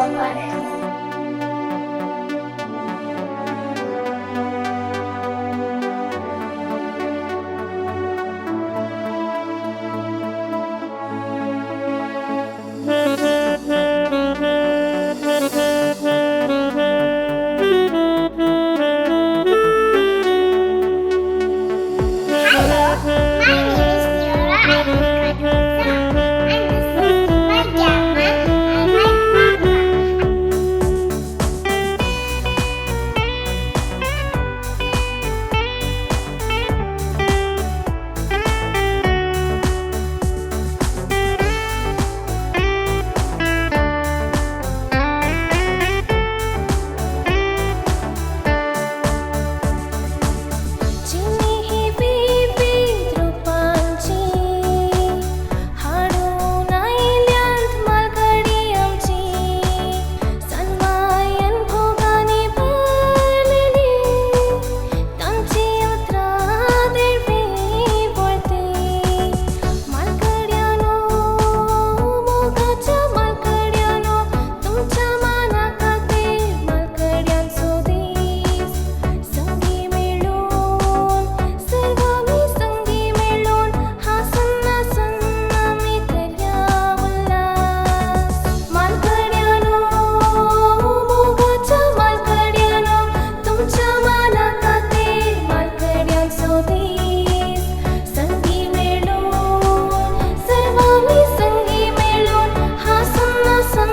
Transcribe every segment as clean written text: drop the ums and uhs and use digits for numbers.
खबर. Hello, my name is Leora Ivy Cardoza, and this is my grandma and my papa. चिनी ही विविध रुपांची हाडून आयल्यांत मालघडी आमची सन्मायन भोगांनी भरलेली तांची उतरां देवी वळती मालघड्यानो मोगाच्या मालघड्यानो तुमच्या माना खातीर मालघड्यांचो दीस संगी मेळून सर्व आमी संगी मेळून हांसून नाचून आमी करया उल्हास मालघड्यानो मोगाच्या मालघड्यानो तुमच्या माना खातीर मालघड्यांचो दीस संगी मेळून सर्व आमी संगी मेळून हांसून नाचून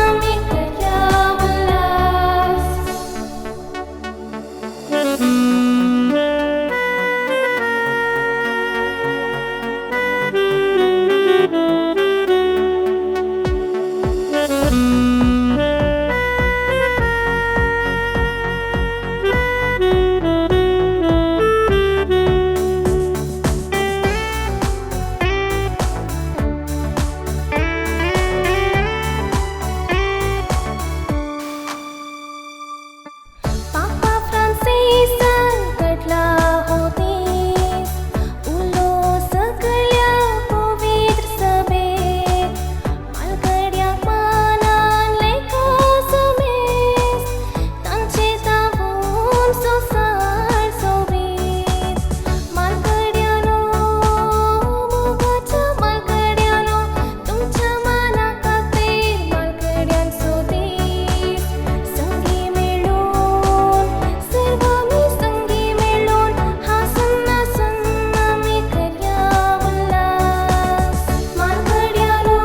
आमी करया उल्हास. पापा फ्रांसिसान घडला हो दीस उलो सगळ्या पवित्र सभेत मालगड्यांक मानान लेखा समेस्त तांचे जावन संवसार सोबीत मालगड्यानो मोगाच्या मालगड्यानो तुमच्या माना खातीर मालगड्यांचो दीस संगी मेळून सर्व आमी संगी मेळून हांसून नाचून आमी करया उल्हास मालगड्यानो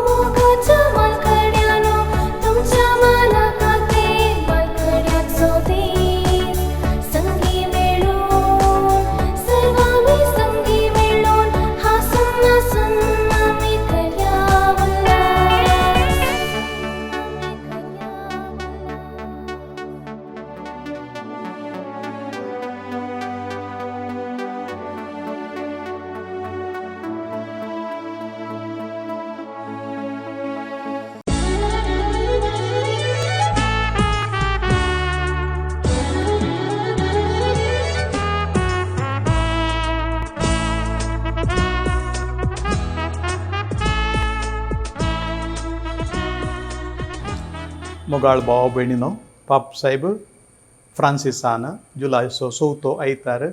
मोगाच्या मालगड्यानो तुमच्या माना खातीर मालगड्यांचो दीस संगी मेळून सर्व आमी संगी मेळून हांसून नाचून आमी करया उल्हास. मोगाळ भाव भयणीनो, पाप साहेब फ्रांसिसान जुलायचो चवथो आयतार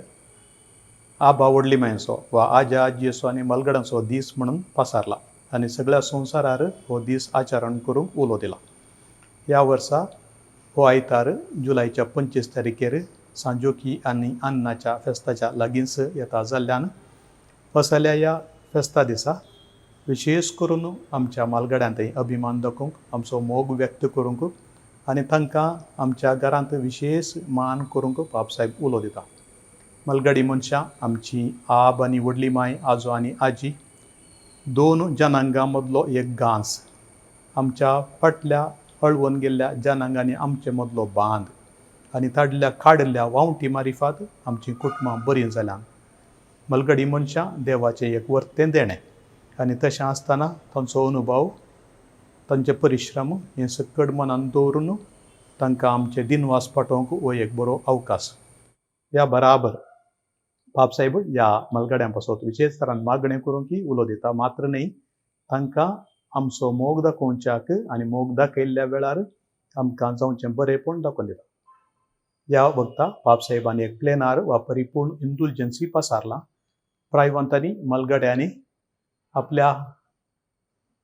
आबा व्हडली मांयचो वा आजा आजयेचो आनी मलगडांचो दीस म्हणून पासारला आनी सगळ्या संवसारार हो दीस आचरण करूंक उलो दिला. ह्या वर्सा हो आयतार जुलायच्या 25 तारखेर सांजोकी आनी अन्नाच्या फेस्ताच्या लागींच येता जाल्ल्यान असल्या ह्या फेस्ता दिसा विशेश करून आमच्या मालगड्यांतय अभिमान दाखोवंक, आमचो मोग व्यक्त करूंक आनी तांकां आमच्या घरांत विशेश मान करूंक पापसाहेब उलो दिता. मालगडी मनशां आमची आब आनी व्हडली माय, आजो आनी आजी, दोन जनांगां मदलो एक गांस, आमच्या फाटल्या अळवून गेल्ल्या जनांगांनी आमचे मदलो बांद आनी ताडल्या काडिल्ल्या वावटी मारिफात आमचीं कुटुंबां बरीं जाल्यात. मलगडी मनशां देवाचें एक वर्तें देणें आनी तशें आसतना तांचो अनुभव, तांचे परिश्रम हें सक्कड मनान दवरून तांकां आमचे दिनवास पाठोवंक हो एक बरो अवकाश. ह्या बराबर बापसाहेब ह्या मलगड्यां पासत विशेश तरान मागणें करूंक उलो दिता, मात्र न्ही तांकां आमचो मोग दाखोवच्याक आनी मोग दाखयल्ल्या वेळार आमकां जावचें बरेंपण दाखोवन दिता. ह्या वक्ता पापसाहेबांनी एक प्लेनार वा परिपूर्ण इंदुलजन्सी पसारला. प्रायवंतांनी मलगड्यांनी आपल्या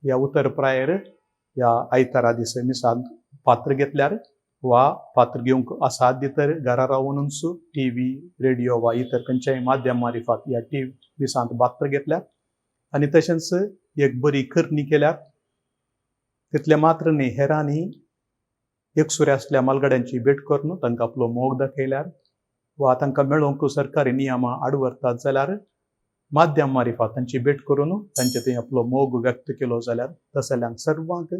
ह्या उतर प्रायर ह्या आयतारा दिसा मिसांत पात्र घेतल्यार वा पात्र घेवंक आसात तर घरा रावूनच टी व्ही, रेडिओ वा इतर खंयच्याय माध्यम मारिफात ह्या टी मिसांत पात्र घेतल्यार आनी तशेंच एक बरी करणी केल्यार तितलें मात्र न्ही, हेरांनी एकसुरे आसल्या मालगड्यांची भेट करून तांकां आपलो मोग दाखयल्यार वा तांकां मेळोवंक सरकारी नियमां आड व्हरतात जाल्यार माध्यम मारिफात तांची भेट करून तांचे थंय आपलो मोग व्यक्त केलो जाल्यार तसल्यांक सर्वांक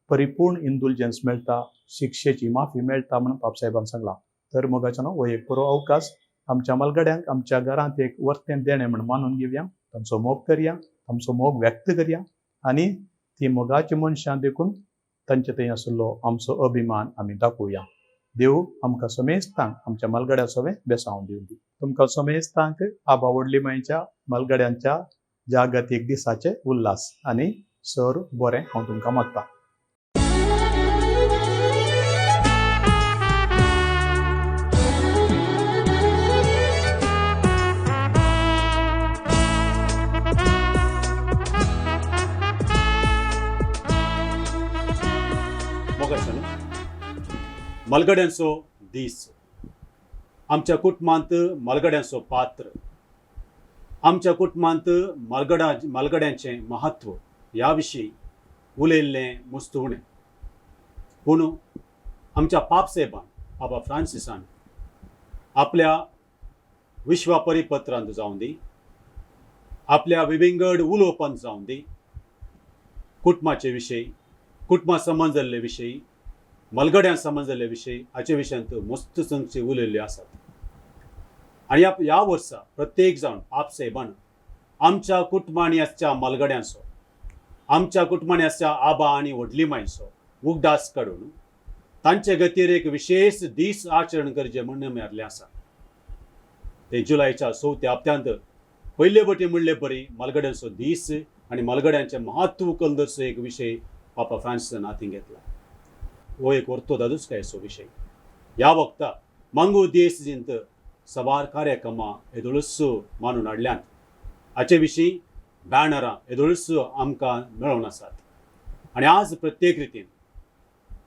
परिपूर्ण इंदुलजन्स मेळटा, शिक्षेची माफी मेळटा म्हणून बाबसाहेबान सांगलां. तर मोगाच्यानो, हो एक बरो अवकाश आमच्या मालगड्यांक आमच्या घरांत एक वर्तें देणें म्हण मानून घेवया, तांचो मोग करया, तांचो मोग व्यक्त करया आनी ती मोगाची मनशां देखून तांचे थंय आशिल्लो आमचो अभिमान आमी दाखोवया. देव आमकां समेस्तांक आमच्या मालगड्या सवें बेसांव दिवं दी. तुमकां समेस्तांक आबा व्हडली मांयच्या मालगड्यांच्या जागतीक दिसाचे उल्हास आनी सर बरें हांव तुमकां मागता. मलगड्यांचो दीस, आमच्या कुटुंबांत मलगड्यांचो पात्र, आमच्या कुटुंबांत मलगड्यांचें महत्व ह्या विशीं उलयल्लें मस्त उणें. पूण आमच्या पापसाहेबान बाबा फ्रांसिसान आपल्या विश्वा परिपत्रांत जावं दी, आपल्या विविंगड उलोवपांत जावं दी, कुटुंबाचे विशयी, कुटुंबा संबंद जाल्ले विशयी, मलगड्यां संबंद जाल्ले विशयी हाचे विशयांत मस्त संगचे उलयल्ल्यो आसात. आनी ह्या वर्सा प्रत्येक जाण पापसाहेबान आमच्या कुटुंबांनी आसच्या मलगड्यांचो, आमच्या कुटुंबांनी आसच्या आबा आनी व्हडली मांयचो उगडास काडून तांचे गतीर एक विशेश दीस आचरण करचें म्हूण मेळिल्लें आसा. ते जुलयच्या चवथ्या हप्त्यांत पयले वटेन म्हणले बरी मलगड्यांचो दीस आनी मलगड्यांचें महत्व कलदरचो एक विशय पापा फ्रांसिसान हातीन घेतला. हो एक वर्तो दादूच कांयसो विशय. ह्या वक्ता मंगू देश जिंत सवार कार्यक्रमां येदोळूच मानून हाडल्यांत. हाचे विशीं बॅनरां येदोळूच आमकां मेळोवन आसात. आनी आज प्रत्येक रितीन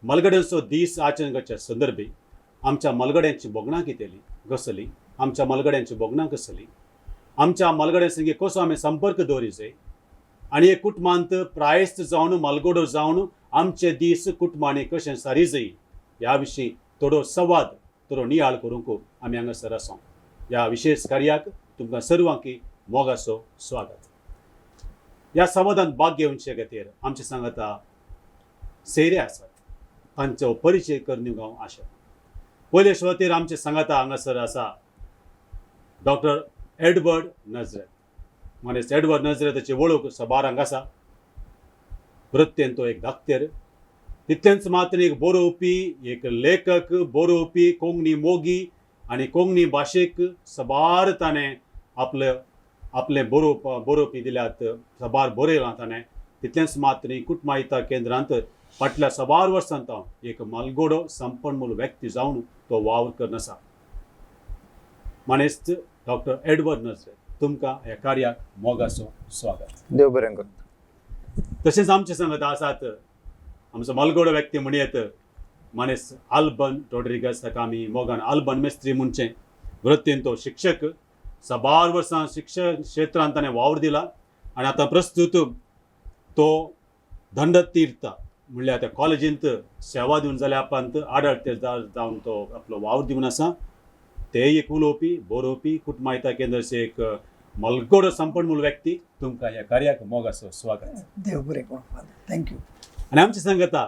मलगड्यांचो दीस आचरण करच्या संदर्भी आमच्या मलगड्यांची भोगणां कितेली कसली, आमच्या मलगड्यांची भोगणां कसली, आमच्या मलगड्यां संगी कसो आमी संपर्क दवरिजे आनी एक कुटुंबांत प्रायस्त जावन मलगडो जावन आमचे दीस कुटुंबांनी कशें सारी जाय ह्या विशीं थोडो संवाद, थोडो नियाळ करूंक आमी हांगासर आसा. ह्या विशेश कार्याक तुमकां सर्वांकी मोगाचो स्वागत. ह्या संवादांत भाग घेवचे खातीर आमचे सांगाता सेरे आसात, तांचो परिचय करून दिवंक हांव आशेतां. पयले सुवातेर आमचे सांगाता हांगासर आसा डॉक्टर एडवर्ड नजरेत. मानेस्त एडवर्ड नजरेताची वळख सबार हांगा आसा. वृत्तेन तो एक धाकतेर, तितलेंच मात्र एक बरोवपी, एक लेखक, बरोवपी, कोंकणी मोगी आनी कोंकणी भाशेक सबार ताणें आपले आपलें बरोवपी दिल्यात, सबार बरयलां ताणें. तितलेंच मात्र कुटुंबायता केंद्रांत फाटल्या सबार वर्सांत हांव एक मालगोडो संपन्न व्यक्ती जावन तो वावर करून आसा. मानेस्त डॉक्टर एडवर्ड नजरेत, तुमकां ह्या कार्याक मोगाचो स्वागत. देव बरें करूं. तशेंच आमचे संगत आसात आमचो मालगोडो व्यक्ती म्हणयत मानेस्त आल्बन रॉड्रिगस, ताका आमी मोगान आल्बन मेस्त्री म्हणचें. वृत्तीन तो शिक्षक, साबार वर्सां शिक्षण क्षेत्रांत ताणें वावर दिला आनी आतां प्रस्तूत तो दंडतीर्थ म्हणल्यार त्या कॉलेजींत सेवा दिवन जाल्या उपरांत आडळते जावन तो आपलो वावर दिवन आसा. ते एक उलोवपी, बरोवपी, कुटुंबायता केंद्राचे एक मलगोडो संपन्न मूळ व्यक्ती. तुमकां ह्या कार्याक मोगाचो स्वागत. देव बरें करूं फादर. Thank you. आनी आमचे संगता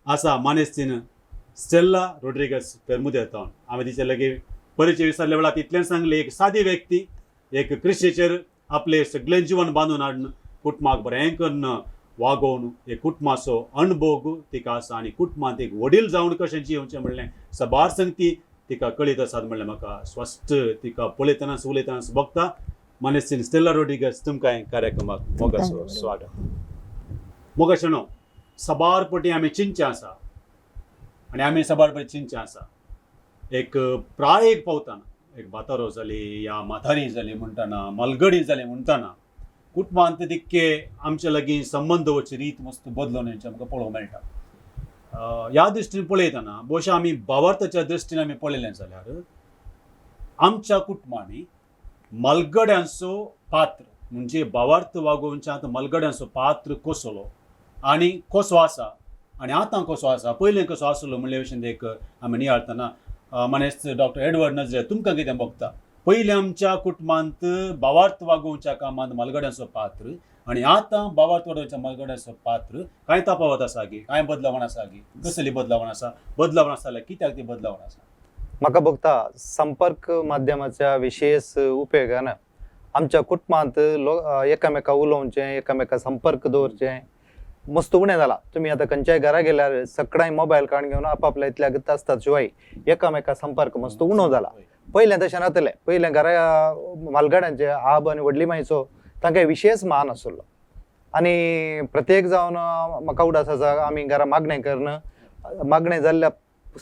आसा मानेस्तीन स्टेल्ला रोड्रिगस पेरमुदेतावन. आमी तिचे लागीं परिचय विचारल्या वेळार तितलें सांगलें, एक सादी व्यक्ती, एक क्रिस्तीचेर आपलें सगळें जिवन बांदून हाडून कुटुंबाक बरें करून वागोवन एक कुटुंबाचो अणभोग तिका आसा आनी कुटुंबांत एक वडील जावन कशें जियोवचें म्हणलें सबार संगती तिका कळीत आसात म्हणलें म्हाका स्वस्त तिका पळयतनाच उलयतनाच बघता. मानेस्तीन स्टेल्ला रोड्रिगस, तुमकां कार्यक्रमाक मोगाचो स्वागत. मोगाशेनो साबार पटी आमी चिंतचें आसा आनी आमी साबार पटी चिंतचें आसा. एक प्रायेक पावतना एक बातारो जाली या म्हातारी जाली म्हणटना, मालगडी जाली म्हणटना कुटुंबांत तितके आमचे लागीं संबंद दवरची रीत मस्त बदलून येवची आमकां पळोवंक मेळटा. ह्या दृश्टीन पळयतना भोवशा आमी भावार्थाच्या दृश्टीन आमी पळयलें जाल्यार आमच्या कुटुंबांनी मालगड्यांचो पात्र म्हणजे भावार्थ वागोवच्यांत मालगड्यांचो पात्र कसलो आनी कसो आसा आनी आतां कसो आसा, पयलीं कसो आसलो म्हणल्या विशीं एक आमी नियाळतना मानेस्त डॉक्टर एडवर्ड नजरे तुमकां कितें भोगता? पयलीं आमच्या कुटुंबांत भावार्थ वागोवच्या कामांत मालगड्यांचो पात्र आनी आतां भावार्थ वागोवच्या मालगड्यांचो पात्र कांय तफावत आसा गी, कांय बदलावण आसा गी, कसली बदलावण आसा, बदलावण आसा जाल्यार कित्याक ती बदलावण आसा? म्हाका भोगता संपर्क माध्यमाच्या विशेष उपयोगान आमच्या कुटुंबांत एकामेका उलोवचें, एकामेका संपर्क दवरचें मस्त उणें जालां. तुमी आतां खंयच्याय घरा गेल्यार सगळ्यांय मोबायल काडून घेवन आपापल्या इतल्या गत आसतात, शिवाय एकामेका संपर्क मस्त उणो जाला. पयलें तशें नातलें. पयलें घरा मालगाड्यांचे आब आनी व्हडली मायचो तांकां विशेष मान आसलो आनी प्रत्येक जावन म्हाका उडास आसा आमी घरा मागणें करून मागणें जाल्ल्या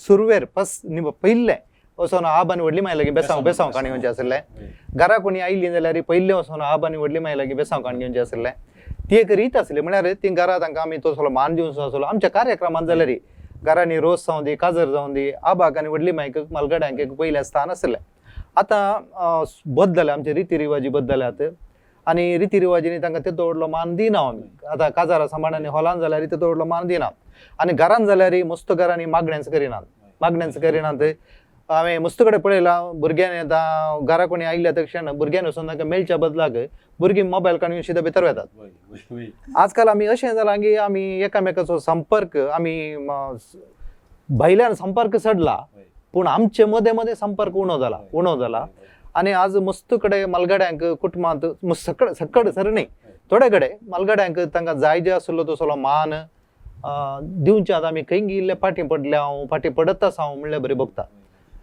सुरवेर फस्ट पयलें वचोन आब आनी व्हडली माय लागीं बेसांव बेसांव काणी घेवचें आसलें. घरा कोणी आयलीं जाल्यार पयलें वचोन आब आनी व्हडली माय लागीं बेसांव काणी घेवचें आसलें. ती एक रीत आसली, म्हळ्यार ती घरा तांकां आमी तसलो मान दिवचो आसलो. आमच्या कार्यक्रमांत जाल्यार घरांनी रोस जावं दी, काजर जावं दी, आबाक आनी व्हडली मायक मालगड्यांक एक पयलें स्थान आसलें. आतां बदलल्या आमचे रिती रिवाजी बदलल्यात आनी रिती रिवाजींनी तांकां तेदो व्हडलो मान दिना आमी. आतां काजारा सामानांनी हॉलान जाल्यार तेदो व्हडलो मान दिना आनी घरान जाल्यार मस्त घरांनी मागण्यांच करिनात, मागण्यांच करिनात. हांवें मस्त कडेन पळयलां भुरग्यांनी आतां घरा कोणी आयल्या तक्षण भुरग्यांनी वचून तांकां मेळच्या बदलाक भुरगीं मोबायल काडून शिदा भितर वेतात. आजकाल आमी अशें जालां की आमी एकामेकाचो संपर्क आमी भायल्यान संपर्क चडला, पूण आमचे मदें मदें संपर्क उणो जाला, उणो जाला. आनी आज मस्त कडेन मालगड्यांक कुटुंबांत सकड सकड सर न्ही, थोडे कडेन मालगड्यांक तांकां जाय जे आसलो तसलो मान दिवचे. आतां आमी खंय इल्ले फाटीं पडल्या हांव, फाटीं पडत आसा हांव म्हणल्यार बरी भोगता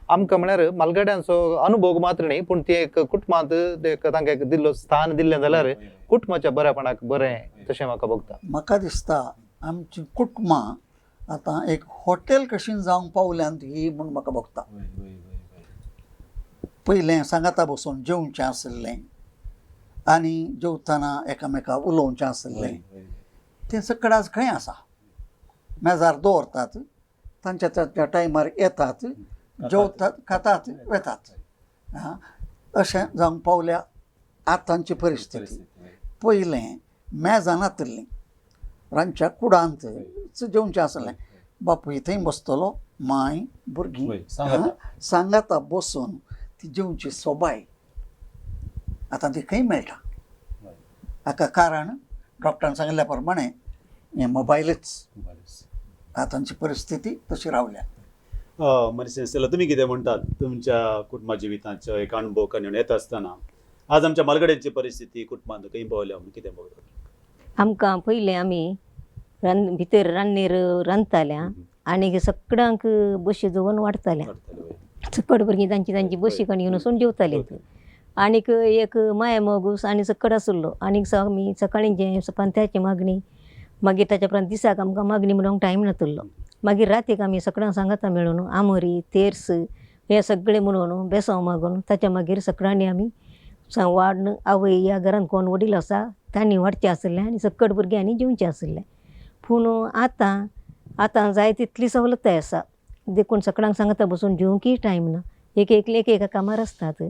आमकां. म्हळ्यार मालगड्यांचो अनुभव मात्र न्ही, पूण ते एक कुटुंबांत तांकां एक दिल्लो स्थान दिल्लें जाल्यार कुटुंबाच्या बरेपणाक बरें तशें म्हाका भोगता. म्हाका दिसता आमची कुटुंबां आतां एक हॉटेल कशी जावंक पावल्यांत ही म्हूण म्हाका भोगता. पयलें सांगाता बसून जेवचें आशिल्लें आनी जेवतना एकामेका उलोवचें आशिल्लें, तें सगळें आज खंय आसा? मेजार दवरतात, तांच्या तांच्या टायमार येतात, जेवतात, खातात, वेतात. आं, अशें जावंक पावल्या आतांची परिस्थिती. पयलें मेजां नातिल्लीं, रांदच्या कुडांत जेवचें आसलें. बापूय थंय बसतलो, मांय, भुरगीं सांगाता बसून ती जेवची सोबाय आतां ती खंय मेळटा? हाका कारण डॉक्टरान सांगिल्ल्या प्रमाणे हें मोबायलच. आतांची परिस्थिती तशी रावल्या. मनीस तुमी कितें म्हणटात तुमच्या कुटुंबा जिविताचो एक अणभव करून येता आसतना आज आमच्या मालगड्यांची परिस्थिती कुटुंबांत खंय पावल्या म्हणून कितें बघता? आमकां पयलें आमी भितर रान्नीर रांदताल्या आनी सगळ्यांक बशी दवरून वाडटाल्या. सकट भुरगीं तांची तांची बशी काडून घेवन वचून जेवतालीं. आनीक एक माया मोगूस आनी सकट आसलो. आनीक आमी सकाळीं जें पंथ्याची मागणी, मागीर ताच्या उपरांत दिसाक आमकां मागणी म्हणूंक टायम नातुल्लो. मागीर रातीक आमी सगळ्यांक सांगाता मेळून आमोरी तेर्स हे सगळें म्हणून बेसांव मागून ताच्या मागीर सगळ्यांनी आमी वाडून आवय ह्या घरांत कोण वडील आसा तांणी वाडचें आशिल्लें आनी सकट भुरग्यांनी जेवचें आशिल्लें. पूण आतां आतां जाय तितली सवलताय आसा देखून सगळ्यांक सांगता बसून जेवंकय टायम ना, एक एकले एक एका कामार आसतात.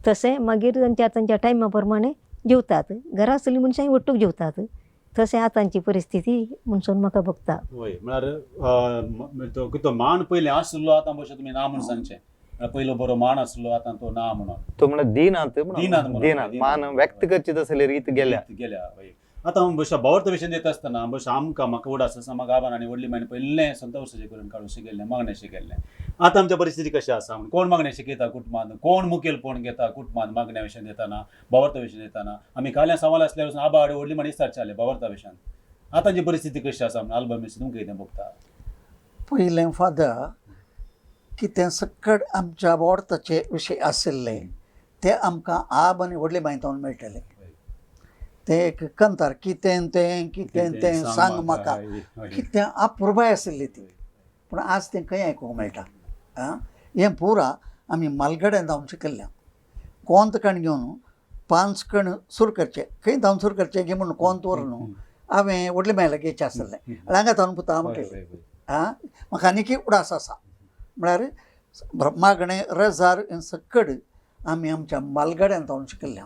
तशें मागीर तांच्या तांच्या टायमा प्रमाणे जेवतात, घरा आसतलीं मनशां ಒಟ್ಟುಗ್ जेवतात. तशें आतांची परिस्थिती म्हणसोन म्हाका भोगता. वय, म्हळ्यार तो मान पयलें आसलो आतां भशेन तुमी ना म्हूण सांगचें, पयलो बरो मान आसलो आतां तो ना म्हणून. तो म्हणल्यार दिनात, दिनात मान व्यक्त करची तसली रीत गेल्या गेल्या. वय, आतां भोवशा भावार्थ विशय येता आसतना भोवशा आमकां म्हाका उडास आसा म्हाका आबान आनी व्हडली मायन पयलें संत वर्साचें करून काडून शिकयल्लें, मागणें शिकयल्लें. आतां आमच्या परिस्थिती कशी आसा म्हण कोण मागणें शिकयता कुटुंबांत, कोण मुखेलपण घेता कुटुंबांत मागण्या विशयान येताना, भावार्थ विशयान येताना? आमी काल्यां सवाल आसल्यार आबा आड व्हडली मांड विचारचाले भावार्था विशयान. आतांची परिस्थिती कशी आसा म्हण आल्बम तुमकां कितें भोगता? पयलें फादर कितें सकट आमच्या भावार्थाचे विशय आशिल्ले ते आमकां आब आनी व्हडले मांय मेळटले. तें एक कंतार कितें तें कितें तें सांग म्हाका, कितें अपुरबाय आशिल्ली ती. पूण आज तें खंय आयकूंक मेळटा. आं, हें पुरा आमी मालगड्यान धांवन शिकयल्ल्यान. कोंत कण घेवन पांच कण सुरू करचें, खंय धांवन सुरू करचें गे म्हूण कोंत व्हरून हांवें व्हडले मायला घेवचें आसलें. हांगा धांवन पुता म्हणटलें. आं, म्हाका आनीकय उडास आसा म्हळ्यार मागणें रजार हें सकड आमी आमच्या मालगड्यान धांवन शिकयल्ल्या.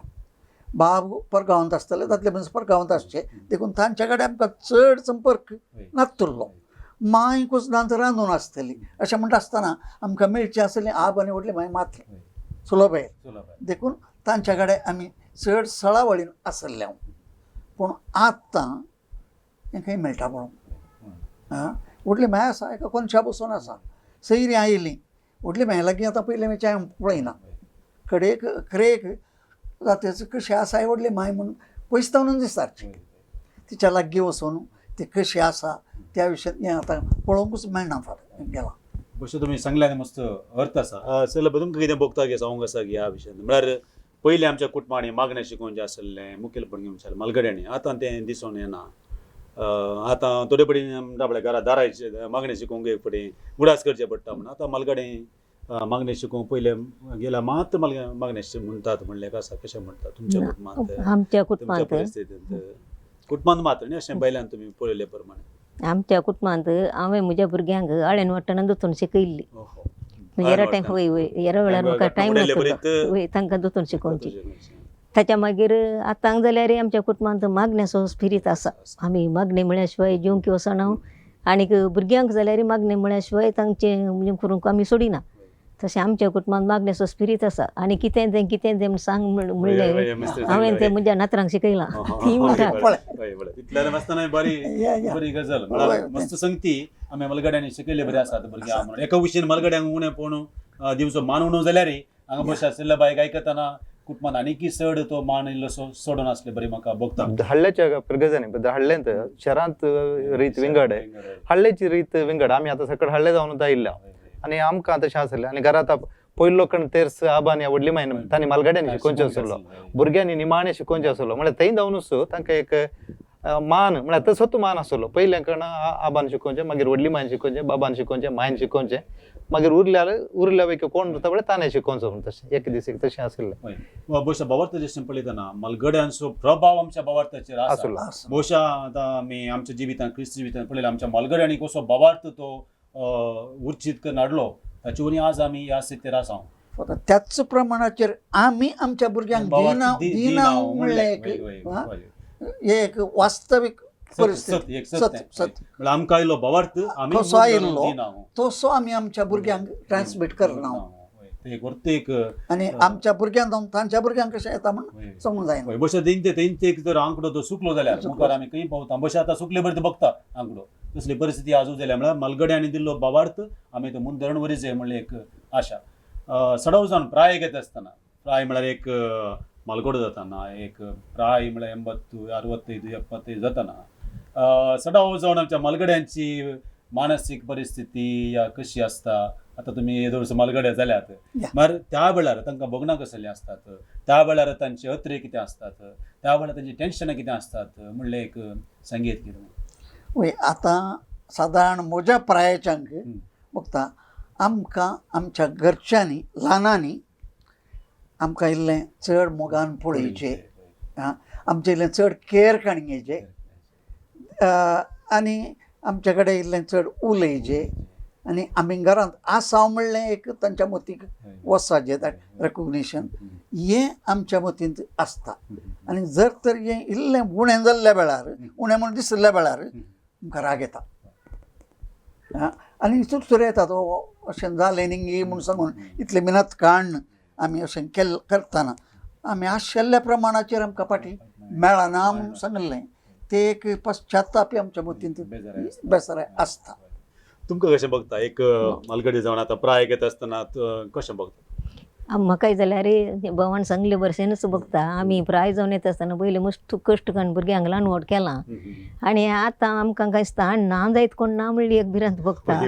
बाब परगांवांत आसतले, दादले मनीस परगांवांत आसचे, देखून तांच्या कडेन आमकां चड संपर्क नातुरलो. मांय कुजनांत रांदून आसतली अशें म्हणटा आसतना आमकां मेळचें आसलें आब आनी व्हडली मांय मात्र सुलभ, देखून तांच्या कडेन आमी चड सळावळीन आसले. पूण आतां हें खंय मेळटा पळोवंक. आं, व्हडली मांय आसा एका कोनशा बसून आसा, सयरीं आयलीं व्हडली मांय लागीं आतां पयलीं वेच्या हांव पळयना, कडेक खरेक जातेच कशी आसा व्हडली मांय म्हूण पयस जावन दिसता. तिच्या लागीं वचून ती कशी आसा त्या विशयांत हें आतां पळोवंकूच मेळना फाल्यां गेलां. बशें तुमी सांगलें मस्त अर्थ आसा. चल तुमकां कितें भोगता गे सांगूंक आसा ह्या विशयांत? म्हळ्यार पयलीं आमच्या कुटुंबांनी मागणें शिकोवन जें आसलें मुखेलपण घेवन मालगड्यांनी, आतां तें दिसून येना. आतां थोडे पडी आपल्या घरा दाराचे मागणें शिकोवंक एक फावटी उडास करचें पडटा म्हूण आतां मालगडे मागणें शिकोवंक पयलें गेल्या मात मागणें म्हणटात म्हणलें आसा. कशें म्हणटा तुमच्या कुटुंबांत? आमच्या कुटुंबांत परिस्थितींत कुटुंबांत मात्र न्ही, अशें बैल्यान तुमी पळयले प्रमाणे. आमच्या कुटुंबांत हांवें म्हज्या भुरग्यांक आळेन वाटणां दोतोन शिकयल्ली. येरा वय वय येरा वेळार म्हाका टायम नासलो वय तांकां दोतोन शिकोवची. ताच्या मागीर आतां जाल्यार आमच्या कुटुंबांत मागण्याचो स्पिरीत आसा. आमी मागणें म्हळ्या शिवाय जेवंक वचना, आनीक भुरग्यांक जाल्यार मागणें म्हळ्या शिवाय तांचें म्हणजे करूंक आमी सोडिना. तशें आमच्या कुटुंबांत मागण्याचो स्पिरीत आसा. आनी कितें तें कितें तें सांग म्हणलें हांवें तें म्हज्या नातरांक शिकयलां, ती म्हणटा. बरी बरी गजाल मस्त संगती आमी मलगड्यांनी शिकयल्ले बरी आसात भुरग्यांक म्हणून. एका विशयन मलगड्यांक उणें पूण दिवचो मान उणो जाल्यार हांगा बस आशिल्ल्या बायक आयकतना कुटुंबांत आनीकय चड तो मान इल्लोसो सोडून आसले बरी म्हाका भोगता. हल्ल्याच्या प्रगजांनी हल्ल्यांत शहरांत रीत विंगड, हल्ल्याची रीत विंगड. आमी आतां सकड हल्ले जावन आयिल्ल्या आनी आमकां तशें आसलें. आनी घरांत पयलो कण तेर्स आबानी व्हडली मायन तांणी मालगाड्यांनी शिकोवचें आसलो, भुरग्यांनी निमाणें शिकोवचें आसलो. म्हळ्यार थंय जावनूच तांकां एक मान म्हळ्यार तसोच मान आसलो. पयलें कण आबान शिकोवचें, मागीर व्हडली मायन शिकोवचें, बाबान शिकोवचें, मायन शिकोवचें, मागीर उरल्यार उरल्या पैकी कोण उरता पळय ताणें शिकोवचो म्हूण. तशें एक दीस एक तशें आशिल्लें. भोवशा भावार्थाचें पळयतना मलगड्यांचो प्रभाव आमच्या भावार्थाचेर आसलो. भोवशा आतां आमी आमच्या जिवितांत क्रिस्त जिवितांत पळयलें आमच्या मलगड्यांनी कसो भावार्थ तो उर्चीत करून हाडलो, ताचे वरवीं आज आमी ह्या स्थितीर आसा. त्याच प्रमाणाचेर आमी आमच्या भुरग्यांक दिना दिना म्हणलें एक वास्तवीक परिस्थिती सत आमकां आयलो भावार्थ कसो आयिल्लो तसो आमी आमच्या भुरग्यांक ट्रान्समीट करना. आनी आमच्या भुरग्यांक जावन तांच्या भुरग्यांक कशें येता म्हूण सांगूंक जायना. बशे तेंचे एक जर आंकडो तो सुकलो जाल्यार मुखार आमी खंय पावता. बशे आतां सुकले बरें बघता आंकडो, तसली परिस्थिती आजू जाल्या. म्हळ्यार मालगड्यांनी दिल्लो भावार्थ आमी तो मुंदरण वरी जाय म्हणलें एक आशा. सडव जावन प्राय घेता आसतना, प्राय म्हळ्यार एक मालगडो जाताना, एक प्राय म्हळ्यार 80 65 70 जाताना सडाव जावन आमच्या मालगड्यांची मानसीक परिस्थिती या कशी आसता. आतां तुमी येदोळसो मालगडे जाल्यात, मार त्या वेळार तांकां भोगणां कसलीं आसतात, त्या वेळार तांचे अत्रे कितें आसतात, त्या वेळार तांची टेन्शनां कितें आसतात म्हणलें एक सांगीत कितें. वय आतां सादारण म्हज्या प्रायेच्यांक बघता आमकां आमच्या घरच्यांनी ल्हानांनी आमकां इल्लें चड मोगान पळोवचें, आमचें इल्लें चड केअर काडून घेवचें आनी आमच्या कडेन इल्लें चड उलयचें आनी आमी घरांत आसा म्हणलें एक तांच्या मतीक वचपाचें that recognition हें आमच्या मतींत आसता. आनी जर तर हें इल्लें उणें जाल्ल्या वेळार, उणें म्हूण दिशिल्ल्या वेळार आमकां राग येता आनी चुरचुरे येतात, अशें जालें न्ही म्हूण सांगून इतलें मिनत काडून आमी अशें केल्लें करतना आमी आशिल्ल्या प्रमाणाचेर आमकां फाटीं मेळना म्हूण सांगिल्लें ते एक पश्चातापी आमच्या मतींत बेजाराय आसता. तुमकां कशें बघता एक मालगडी जावन आतां प्राय घेता आसतना कशें बघता? म्हाकाय जाल्यार भोवान सांगले भशेनूच बघता. आमी प्राय जावन येता आसतना पयलीं मस्त कश्ट काडून भुरग्यांक ल्हान व्हड केलां आनी आतां आमकां कांय स्थान ना जायत कोण ना म्हणली एक भिरांत बघता.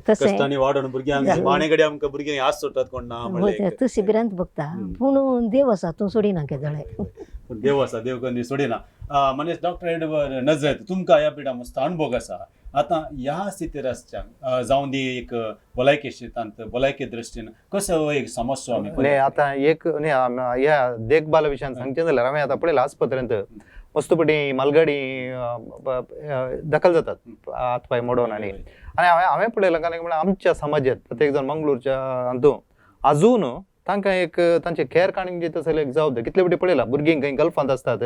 तशें वाडोवन भुरग्यांक माणे आमकां भुरग्यांक आस सोडटात कोण ना तशी भिरांत बघता. पूण देव आसा तूं सोडिना केदळे. पूण देव आसा, देव करून सोडिना. म्हणजे डॉक्टर एडवर्ड नजरेत तुमकां ह्या पिडा मस्त अणभव आसा. आतां ह्या स्थितीर आसच्या जावं दी एक भलायकी शेतांत भलायकी दृश्टीन कसो एक समस्या आमी न्ही आतां एक न्ही ह्या देखभाला विशयान सांगचें जाल्यार हांवें आतां पळयलां आस्पत्रेंत मस्तपटी मालगाडी दाखल जातात हात पांय मोडून. आनी आनी हांवें पळयलां कारण म्हळ्यार आमच्या समाजांत प्रत्येक जाण मंगळूरच्या हातूंत आजून तांकां एक तांचे केअर काडूंक जी तसले एक जबाबदारी कितले फावटी पळयलां भुरगीं खंय गल्फांत आसतात,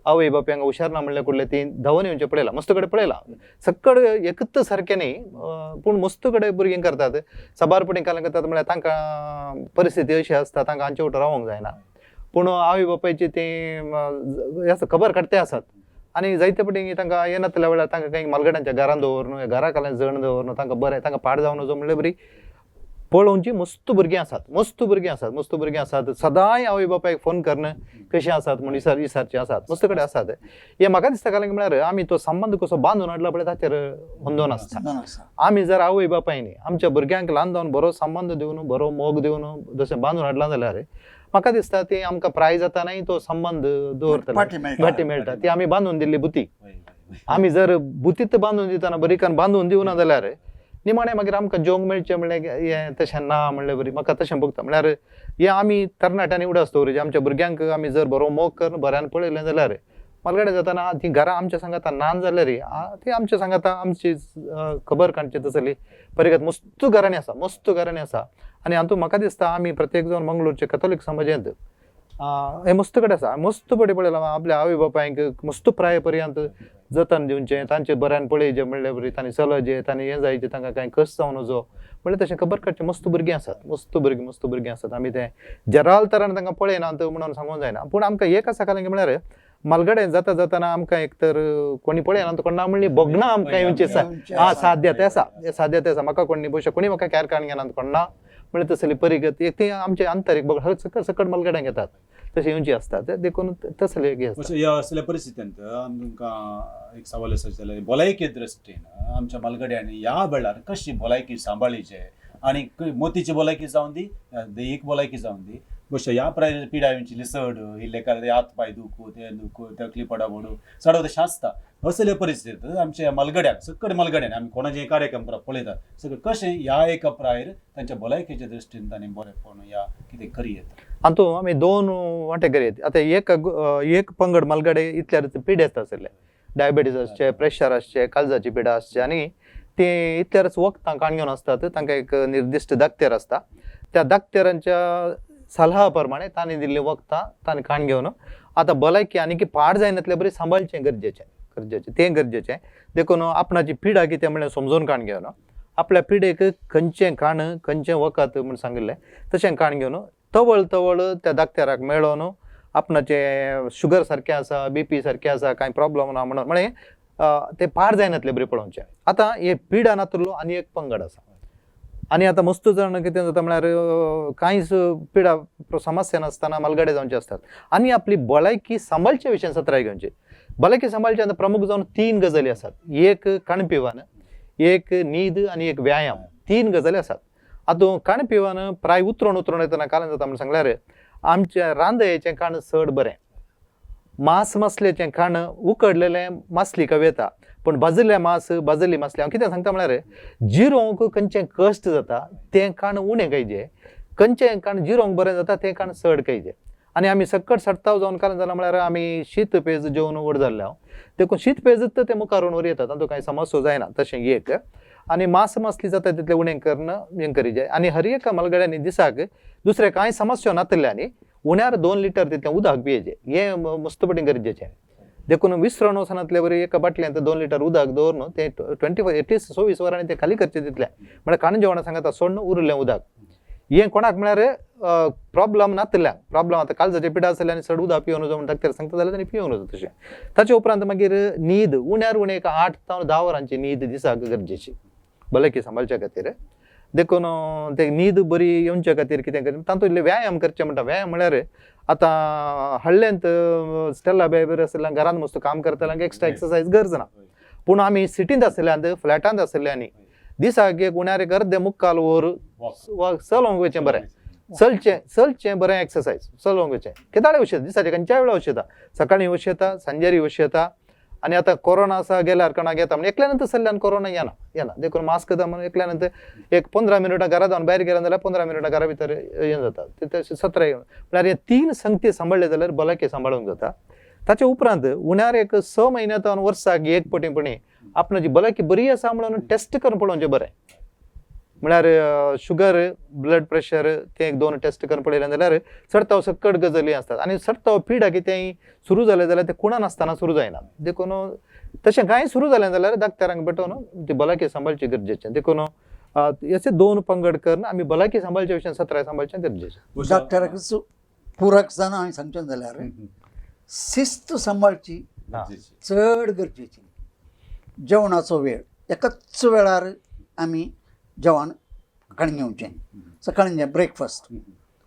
आवय बापूय हांगा हुशार ना म्हणल्यार कुडले ती धांवन येवचें पळयलां, मस्त कडेन पळयलां. सक्कड एकच सारकें न्ही पूण मस्त कडेन भुरगीं करतात. साबार पटी कारण करतात म्हळ्यार तांकां परिस्थिती अशी आसता तांकां हांचे वटेन रावोंक जायना, पूण आवय बापायची ती खबर काडटे आसात. आनी जायते पटी तांकां येनातल्या वेळार तांकां कांय मालगड्यांच्या घरान दवरून घरा काल्यान जण दवरून तांकां बरें तांकां पाड जावन वचो म्हणल्यार बरी पळोवची मस्त भुरगीं आसात, मस्त भुरगीं आसात, मस्त भुरगीं आसात. सदांय आवय बापायक फोन करून कशीं आसात म्हूण विचारचीं आसात, मस्त कडेन आसात. हें म्हाका दिसता कारण म्हळ्यार आमी तो संबंद कसो बांदून हाडला पळय ताचेर होंदोन आसता. आमी जर आवय बापायनी आमच्या भुरग्यांक ल्हान जावन बरो संबंद दिवन बरो मोग दिवन जशें बांदून हाडला जाल्यार म्हाका दिसता ती आमकां प्राय जातानाय तो संबंद दवरतले, फाटी मेळटा. ती आमी बांदून दिल्ली बुती, आमी जर बुतीत बांदून दितना बरीकान बांदून दिवना जाल्यार निमाणें मागीर आमकां जेवंक मेळचें म्हणल्यार हें तशें ना म्हणल्यार बरी म्हाका तशें भोगता. म्हळ्यार हें आमी तरणाट्यांनी उडास दवरचें, आमच्या भुरग्यांक आमी जर बरो मोग करून बऱ्यान पळयलें जाल्यार मालगडे जाताना ती घरां आमच्या सांगाता नान जाल्यार ती आमच्या सांगाता आमची खबर काडची तसली परिगत मस्त घरांनी आसा, मस्त घरांनी आसा. आनी हातूंत म्हाका दिसता आमी प्रत्येक जावन मंगळूरचे कथोलीक समाजांत हें मस्त कडेन आसा. मस्त पटी पळयलां आपल्या आवय बापायक मस्त प्राय पर्यंत जतन दिवचें, तांचे बऱ्यान पळयचें म्हणल्यार बरी तांणी चलचें, तांणी हें जायचें, तांकां कांय कश्ट जावन वचो म्हणल्यार तशें खबर काडचें. मस्त भुरगीं आसात, मस्त भुरगीं, मस्त भुरगीं आसात. आमी तें जराल तरान तांकां पळयनात म्हणून सांगूंक जायना, पूण आमकां एक आसा कारण म्हळ्यार मालगडे जाता जाताना आमकां एक तर कोणी पळयना कोण ना म्हणली भोगना आमकां येवची हा साध्यता आसा, साध्यता आसा. म्हाका कोणी भविश्य कोणी म्हाका कॅर काडून घेनात कोण ना म्हणल्यार तसली परिगत एक ती आमचे आंतरीक बघ सकट सकट मालगड्यांक येतात तशें येवची आसतात, देखून तसले एक आसता. ह्या असल्या परिस्थितींत आमकां एक सवाल आसा जाल्यार भलायकी दृश्टीन आमच्या मालगड्यांनी ह्या वेळार कशी भलायकी सांबाळीचे आनी मोतीची भलायकी जावन दी, दैहीक भलायकी जावन दी, बशे ह्या प्राय पिडा येवची चड इल्ले कारण हात पांय दुखू, ते दुखू, तकली पडा पडू चड तशें आसता. असल्या परिस्थितींत आमच्या मालगड्याक सकट मालगड्यान आमी कोणाचे कार्यक्रम पळयतात सगळें कशें ह्या एका प्रायर तांच्या भलायकेच्या दृश्टीन तांणी बरेंपण ह्या कितें करी येता. हातूंत आमी दोन वांटे करी. आतां एक एक पंगड मालगडे इतल्यार पिडेस्त आशिल्ले, डायबिटीज आसचे, प्रेशर आसचे, काळजाची पिडा आसचे, आनी ते इतल्यारच वखदां काण घेवन आसतात. तांकां एक निर्दिश्ट दाक्तेर आसता, त्या दाक्तेरांच्या सलाहा प्रमाणे तांणी दिल्ली वखदां तांणी काण घेवन आतां भलायकी आनी की पाड जायनातले बरी सांबाळचें गरजेचें, गरजेचें तें गरजेचें. देखून आपणाची पिडा कितें म्हणल्यार समजून काण घेवन आपल्या पिडेक खंयचें काण खंयचें वखद म्हूण सांगिल्लें तशें काण घेवन तवळ तवळ त्या दाक्तेराक मेळोन आपणाचें शुगर सारकें आसा, बीपी सारकें आसा, कांय प्रॉब्लम ना म्हणून म्हळें ते पाड जायनातले बरी पळोवचें. आतां हे पिडा नातलो आनी एक पंगड आसा. आनी आतां मस्त जाण कितें जाता म्हळ्यार कांयच पिडा समस्या नासतना मालगडे जावचे आसतात आनी आपली भलायकी सांबाळचे विशयान सत्राय घेवची. भलायकी सांबाळचे आतां प्रमुख जावन तीन गजाली आसात, एक खाण पिवन, एक न्हीद आनी एक व्यायाम, तीन गजाली आसात. आतां खाण पिवन प्राय उतरून उतरून येतना कारण जाता म्हण सांगल्यार आमच्या रांदयेचें खाण चड बरें, मांस मासलेचें खाण उकडलेलें मासली कवी येता, पूण भाजिल्लें मांस भाजिल्ली मासली हांव कितें सांगता म्हळ्यार जिरोवंक खंयचें कश्ट जाता तें खाण उणें खायचें, खंयचें खाण जिरोवंक बरें जाता तें खाण चड खायचें. आनी आमी सक्कट सट्टाव जावन कारण जालां म्हळ्यार आमी शीत पेज जेवन व्हड जाल्ले हांव, देखून शीत पेजच ते मुखार वर येता, तातूंत कांय समस्या जायना तशें एक. आनी मांस मासली जाता तितलें उणें करून हें करीजे. आनी हर एका मालगड्यांनी दिसाक दुसरें कांय समस्या नातिल्ल्यांनी उण्यार 2 लिटर तितलें उदक पियेचें, हें मस्तपटी गरजेचें. देखून विसरण वचनातले बरी एका बाटल्यांत 2 लिटर उदक दवरून तें 24 एटलिस्ट 24 वरांनी तें खाली करचें तितलें, म्हळ्यार खाण जेवणां सांगता सोडून उरिल्लें उदक हें कोणाक म्हळ्यार प्रॉब्लम नातिल्ल्यान, प्रॉब्लम आतां काळजाचे पिडा आसले आनी चड उदक पिवन वचो म्हण डॉक्टर सांगता जाल्यार तांणी पिवन वचो तशें. ताचे उपरांत मागीर न्हीद उण्यार उणें एक 8 जावं 10 वरांची न्हीद दिसाक गरजेची भलायकी सांबाळच्या खातीर. देखून ते न्हीद बरी येवच्या खातीर कितें कर तातूंत इल्लें व्यायाम करचें म्हणटा. व्यायाम म्हळ्यार आतां हळ्ळेंत स्टेला बेबर आशिल्ल्यान घरांत मस्त काम करतल्यांक एक्स्ट्रा एक्सरसायज गरज ना, पूण आमी सिटींत आशिल्ल्यान फ्लॅटांत आशिल्ल्यांनी दिसाक एक उण्यार एक अर्दें मुक्काल वर चलोवंक वयचें बरें. चलचें चलचें बरें एक्सरसायज चलोवंक वचचें केदाळे वशेता दिसाचे खंयच्याय वेळार वशेता, सकाळीं वशेता, सांजेरी वशेता. आनी आतां कोरोना आसा गेल्यार कोणाक येता म्हण एकल्यान नंतर सल्ल्यान कोरोना येना येना, देखून मास्क दा म्हणून एकल्या नंतर एक 15 मिनटां घरा जावन भायर गेल्या जाल्यार 15 मिनटां घरा भितर हें जाता ते तशें 17 म्हळ्यार हे 3 संगती सांबाळ्ळे जाल्यार भलायकी सांबाळूंक जाता. ताचे उपरांत उण्यार एक 6 म्हयन्या जावन वर्साक एक पटीपणी आपणाची भलायकी बरी आसा म्हणून टेस्ट करून पळोवचें बरें. म्हळ्यार शुगर ब्लड प्रेशर ते एक 2 टेस्ट करून पळयलें जाल्यार चडताव सकट गजाली आसतात आनी चडताव पिडा कितेंय सुरू जालें जाल्यार तें कुणान आसतना सुरू जायना, देखून तशें कांय सुरू जालें जाल्यार डाक्टरांक भेटोवन ती भलायकी सांबाळची गरजेचें. देखून अशे 2 पंगड करून आमी भलायकी सांबाळच्या विशयान सत्राय सांबाळचें गरजेचें. डॉक्टराक पुरक जावन हांवें सांगचें जाल्यार शिस्त सांबाळची चड गरजेची. जेवणाचो वेळ एकाच वेळार आमी जेवण सकाळीं घेवचें, सकाळीं ब्रेकफास्ट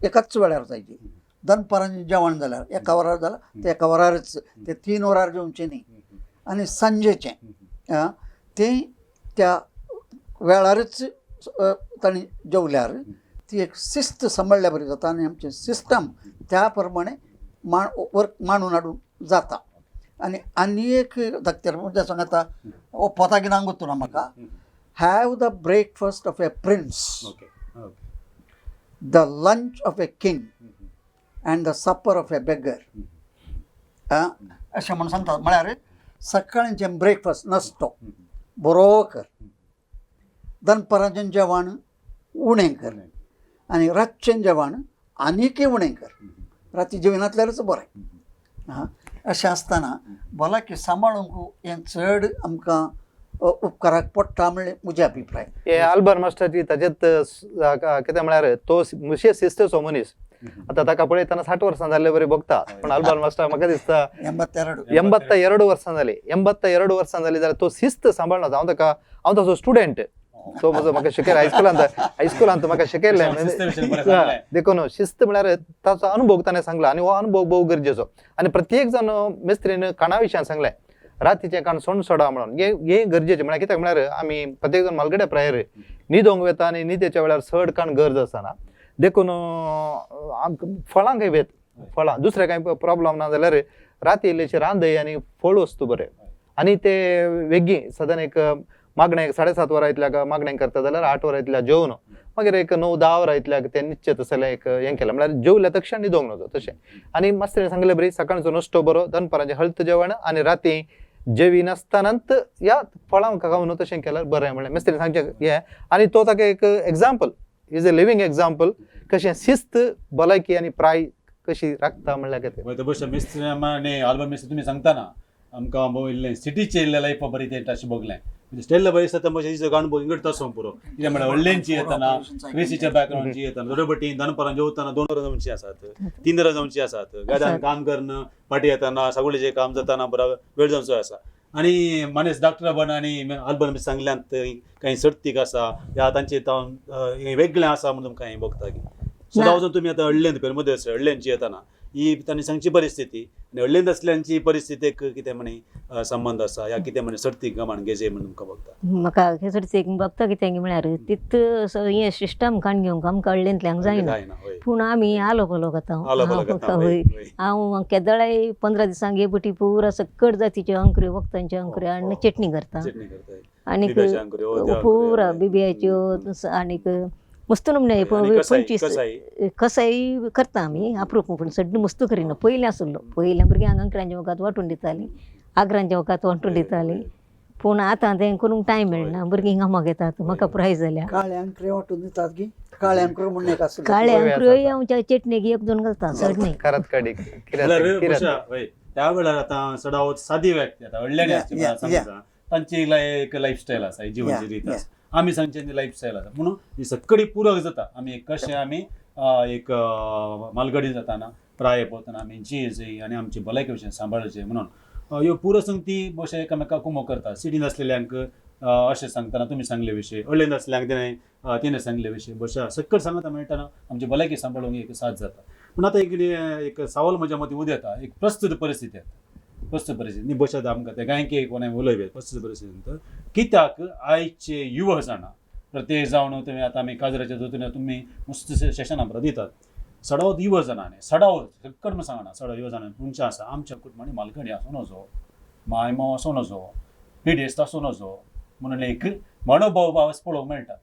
एकाच वेळार जायचे, दनपारांचें जेवण जाल्यार एका वरार जाल्यार ते एका वरारच, ते 3 वरार जेवचें न्ही. आनी सांजेचें तें त्या वेळारच तांणी जेवल्यार ती एक शिस्त सांबाळ्ळ्या बरी जाता आनी आमचें सिस्टम त्या प्रमाणे वर्क मांडून हाडून जाता. आनी आनी एक धाकटे म्हणजे सांगता ओपता कितें गोत्तू ना म्हाका, have the breakfast of a prince, the lunch of a king and the supper of a beggar, अशें म्हणून सांगतात. म्हळ्यार सकाळचें ब्रेकफास्ट नाश्तो बरो कर, दनपाराचें जेवण उणें कर आनी रातचें जेवण आनीकय उणें कर, राती जेवणांतल्यारच बरें. आं, अशें आसतना भलायकी सांबाळूंक हें चड आमकां उपकाराक पडटा म्हणलें म्हजे अभिप्राय. हे आल्बर मास्टराची ताजेत कितें म्हळ्यार तो विशेश शिस्तेचो मनीस. आतां ताका पळयतना 60 वर्सां जाल्ले बरी भोगता, पूण आल्बर मास्टर म्हाका दिसता 82 82 वर्सां जाली, 82 वर्सां जाली जाल्यार तो शिस्त सांबाळना. हांव ताका, हांव ताचो स्टुडंट, तो म्हजो म्हाका शिकयला हायस्कुलांत, हायस्कुलांत म्हाका शिकयलें. देखून शिस्त म्हळ्यार ताचो अनुभव ताणें सांगला आनी हो अनुभव भोव गरजेचो. आनी प्रत्येक जाण मिस्त्रीन काणा विशयान सांगलें, रातीचें काण सोंड सोडा म्हणून, हें गरजेचें. म्हळ्यार कित्याक म्हळ्यार आमी प्रत्येक जाण मालगड्या प्रायर न्हिदोंक वेता आनी न्हिदेच्या वेळार चड काण गरज आसना, देखून आमकां फळां वेत फळां दुसरें कांय प्रॉब्लम ना जाल्यार राती इल्लेशें रांदय आनी फळ वस्तू बरें. आनी ते वेगीं सदां एक मागणें 7:30 वरां इतल्याक मागणें करता जाल्यार 8 वरां इतल्या जेवन मागीर एक 9-10 वरां इतल्याक तें निश्चीत जाल्यार एक हें केलें म्हळ्यार जेवल्या तक्षण न्हिदोंक नजो तशें. आनी मास्तरीन सांगलें बरी सकाळचो नश्टो बरो, दनपाराचें हळत जेवण आनी राती जेवी नासतनात ह्या फळां खावन तशें केल्यार बरें म्हणलें मिस्त्रीन सांगचें हें. आनी तो ताका एक example, is a living example कशें शिस्त भलायकी आनी प्राय कशी राखता म्हणल्यार कितें. बशें मिस्त्री आनी आल्बर मिस्त्री तुमी सांगतना आमकां इल्लें सिटीचें इल्लें लायफ बरी तें तशें भोगलें, म्हणजे स्टेल्ला बरी आसता तशें हिजो अणभव इंगड तसो पुरो. कितें म्हळ्यार व्हडल्यांची येतना क्रिशीच्या बॅकग्रावंडची येतना थोडे बटी दनपारां जेवतना 2 वरां जावची आसात, 3 वरां जावची आसात, गाद्यान काम करून फाटी येतना सगळेचें काम जातना बरो वेळ जावचो आसा. आनी मानेस डॉक्टर बन आनी आल्बन बी सांगल्यात कांय सर्तीक आसा ह्या तांचे जावन वेगळें आसा म्हणून तुमकां हें भोगता की सदां वचून तुमी आतां अडलेंत पेरमध्ये अडल्यांची येतना ही तांणी सांगची परिस्थिती आनी अडलेंत असल्यांची परिस्थितीक कितें म्हणे संबंद आसा ह्या कितें म्हणे सर्तीक गमान घेजे म्हणून तुमकां भोगता. म्हाका हे सर्तीक भोगता कितें म्हळ्यार तित हें सिस्टम काण घेवंक आमकां अडलेंतल्यांक जायना, पूण आमी आलो पालो खाता. हय, हांव केदळाय 15 दिसांक हे बटी पुरा सकट जातीच्यो अंकऱ्यो वखदांच्यो अंकऱ्यो आनी चटणी करता आनीक पुरा बिब्याच्यो आनीक मस्त नमुने 25 कसाय करता आमी अप्रूप, पूण सड्ड मस्त करिना. पयलीं आसलो पयलीं भुरग्यांक अंकरांचें वखद वांटून दितालीं, आगरांचें वखद वांटून दितालीं, पूण आतां तें करूंक टायम मेळना, भुरगीं कामाक येतात. म्हाका पुराय जाल्या काळे अंकरे वांटून दितात की काळे अंकरे म्हणून एक आसलो, काळे अंकऱ्योय हांव चटणेक 1-2 घालता चड न्ही. त्या वेळार आतां चडावत सादी व्यक्ती आतां व्हडल्यानी आसची तांची एक लायफस्टायल आसा, जिवनची रीत आसा, आमी सांगची लायफस्टायल आसा, म्हणून ही सगळी पूरक जाता. आमी कशें आमी एक मालगडी जाताना प्राय पोवतना आमी जियेचें आनी आमची भलायकी विशय सांबाळचें म्हणून ह्यो पुरो संगती अशें एकामेकाक कुमो करता. सिटीन आसलेल्यांक अशें सांगतना तुमी सांगले विशय, अडलेन आसल्यांक तेणें सांगले विशय, बशा सक्कड सांगता मेळटना आमची भलायकी सांबाळूंक एक साथ जाता. पूण आतां एक सवाल म्हज्या मतीं उदेता, एक प्रस्तुत परिस्थिती येता, प्रस्तुत परिस्थिती न्ही बशात आमकां ते गायकी कोणें उलयले प्रस्तुत परिस्थितींत कित्याक आयचे युवक जाणां प्रत्येक जावन तुमी आतां आमी काजराच्या दोतोर तुमी मस्त सेशनां बरें दितात. सडावत युवा जाणांनी सडावत सक्कड म्हण सांगना, सडाव युवा जाणांनी तुमचें आसा आमच्या कुटुंबांनी मालगडी आसूं नजो, माय माव आसूं नजो, पिडेस्त आसूं नजो म्हणून एक मनोभाव आवाज पळोवंक मेळटा.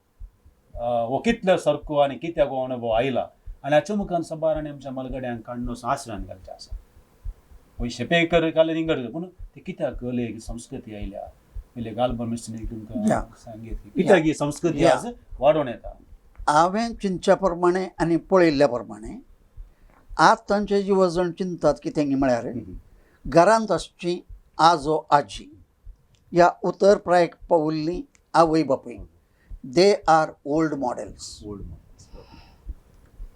हो कितलो सारको आनी कित्याक हो अणभव आयला आनी हाच्या मुखार सबार आनी आमच्या मालगड्यांक काडून आसरान घालचें आसा. पयशे पे कर घाले रिंगड, पूण ते कित्याक एक संस्कृती आयल्या पयले गालबा मिस्त्री तुमकां सांगीत कित्याक ही संस्कृती आज वाडोवन येता. हांवें चिंतच्या प्रमाणे आनी पळयल्ल्या प्रमाणे आज तांचे युवजण चिंततात कितें म्हळ्यार घरांत आसची आजो आजी ह्या उतर प्रायक पावल्ली आवय बापूय, they are old models.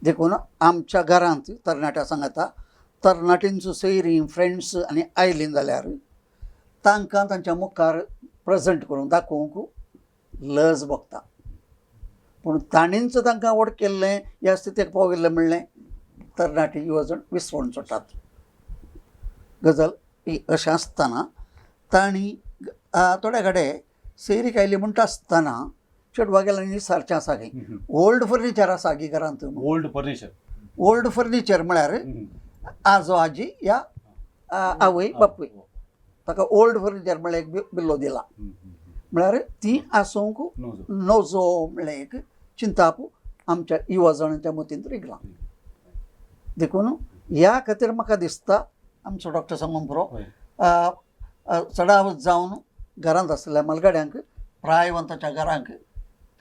देखून आमच्या घरांत तरणाट्या सांगाता तरणाट्यांचो सोयरीं फ्रेंड्स आनी आयलीं जाल्यार तांकां तांच्या मुखार प्रेजेंट करून दाखोवंक लज भोगता. पूण ताणींच तांकां व्हड केल्लें ह्या स्थितीक पाविल्लें म्हणलें तरणाटी युवजण विसवण सोडटात. गजाल ही अशें आसतना तांणी थोड्या कडेन सैरीक आयली म्हणटा आसतना चेडवा गेल्यार सारचें आसा गे ओल्ड फर्निचर आसा गे घरांत. ओल्ड फर्निचर, ओल्ड फर्निचर म्हळ्यार आजो आजी या आवय बापूय, ताका ओल्ड फर्निचर म्हळ्यार एक बिल्लो दिला म्हळ्यार ती आसूंक नजो म्हळ्यार एक चिंताप आमच्या युवा जाणांच्या मतींत रिगलां. देखून ह्या खातीर म्हाका दिसता आमचो डॉक्टर सांगूंक पुरो चडावत जावन घरांत आसलेल्या मालगाड्यांक प्रायवंताच्या घरांक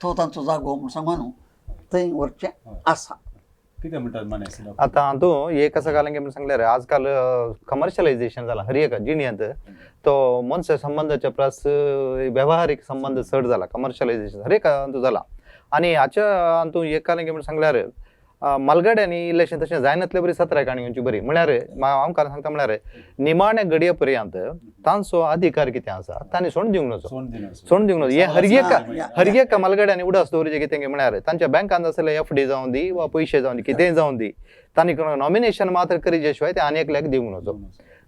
तो तांचो जागो म्हूण सांगून थंय व्हरचें आसा. कितें म्हणटात मानेस? आतां हातूंत एक आसा घालें की म्हण सांगल्यार आजकाल कमर्शलायजेशन जालां हर एका जिणेंत. तो मनशा संबंदाच्या परस वेव्हारीक संबंद चड जाला, कमर्शलायजेशन हर एका हातूंत जाला. आनी हाच्या हातूंत एक घालें की म्हण सांगल्यार मालगाड्यांनी इल्लेशें तशें जायनातले बरी सत्राय काणी घेवची बरी म्हळ्यार हांव कारण सांगता म्हळ्यार निमाण्या घडये पर्यंत तांचो अधिकार कितें आसा तांणी सोडून दिवंक नजो, सोडून दिवंक नजो. हें हर एका मालगाड्यांनी उडास दवरचें कितें म्हळ्यार तांच्या बँकांत आसले एफ डी जावं दी वा पयशे जावं दी कितेंय जावं दी तांणी नॉमिनेशन मात्र करीचे शिवाय ते आनी एकल्याक दिवंक नजो.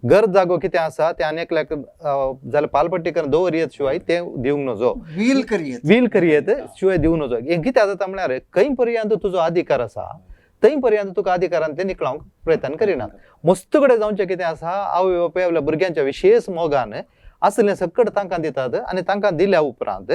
घर जागो कितें आसा ते आनी एकल्याक जाल्यार पालपट्टी करून दवरयत शिवाय ते दिवंक नजो, व्हील करयेत, व्हील करयेत शिवाय दिवंक नजो. हें कितें जाता म्हळ्यार खंय पर्यंत तुजो अधिकार आसा थंय पर्यंत तुका अधिकारान ते निकळोवंक प्रयत्न करिनात. मस्त कडेन जावचें कितें आसा आवय बापूय आपल्या भुरग्यांच्या विशेश मोगान आसलें सकट तांकां दितात आनी तांकां दिल्या उपरांत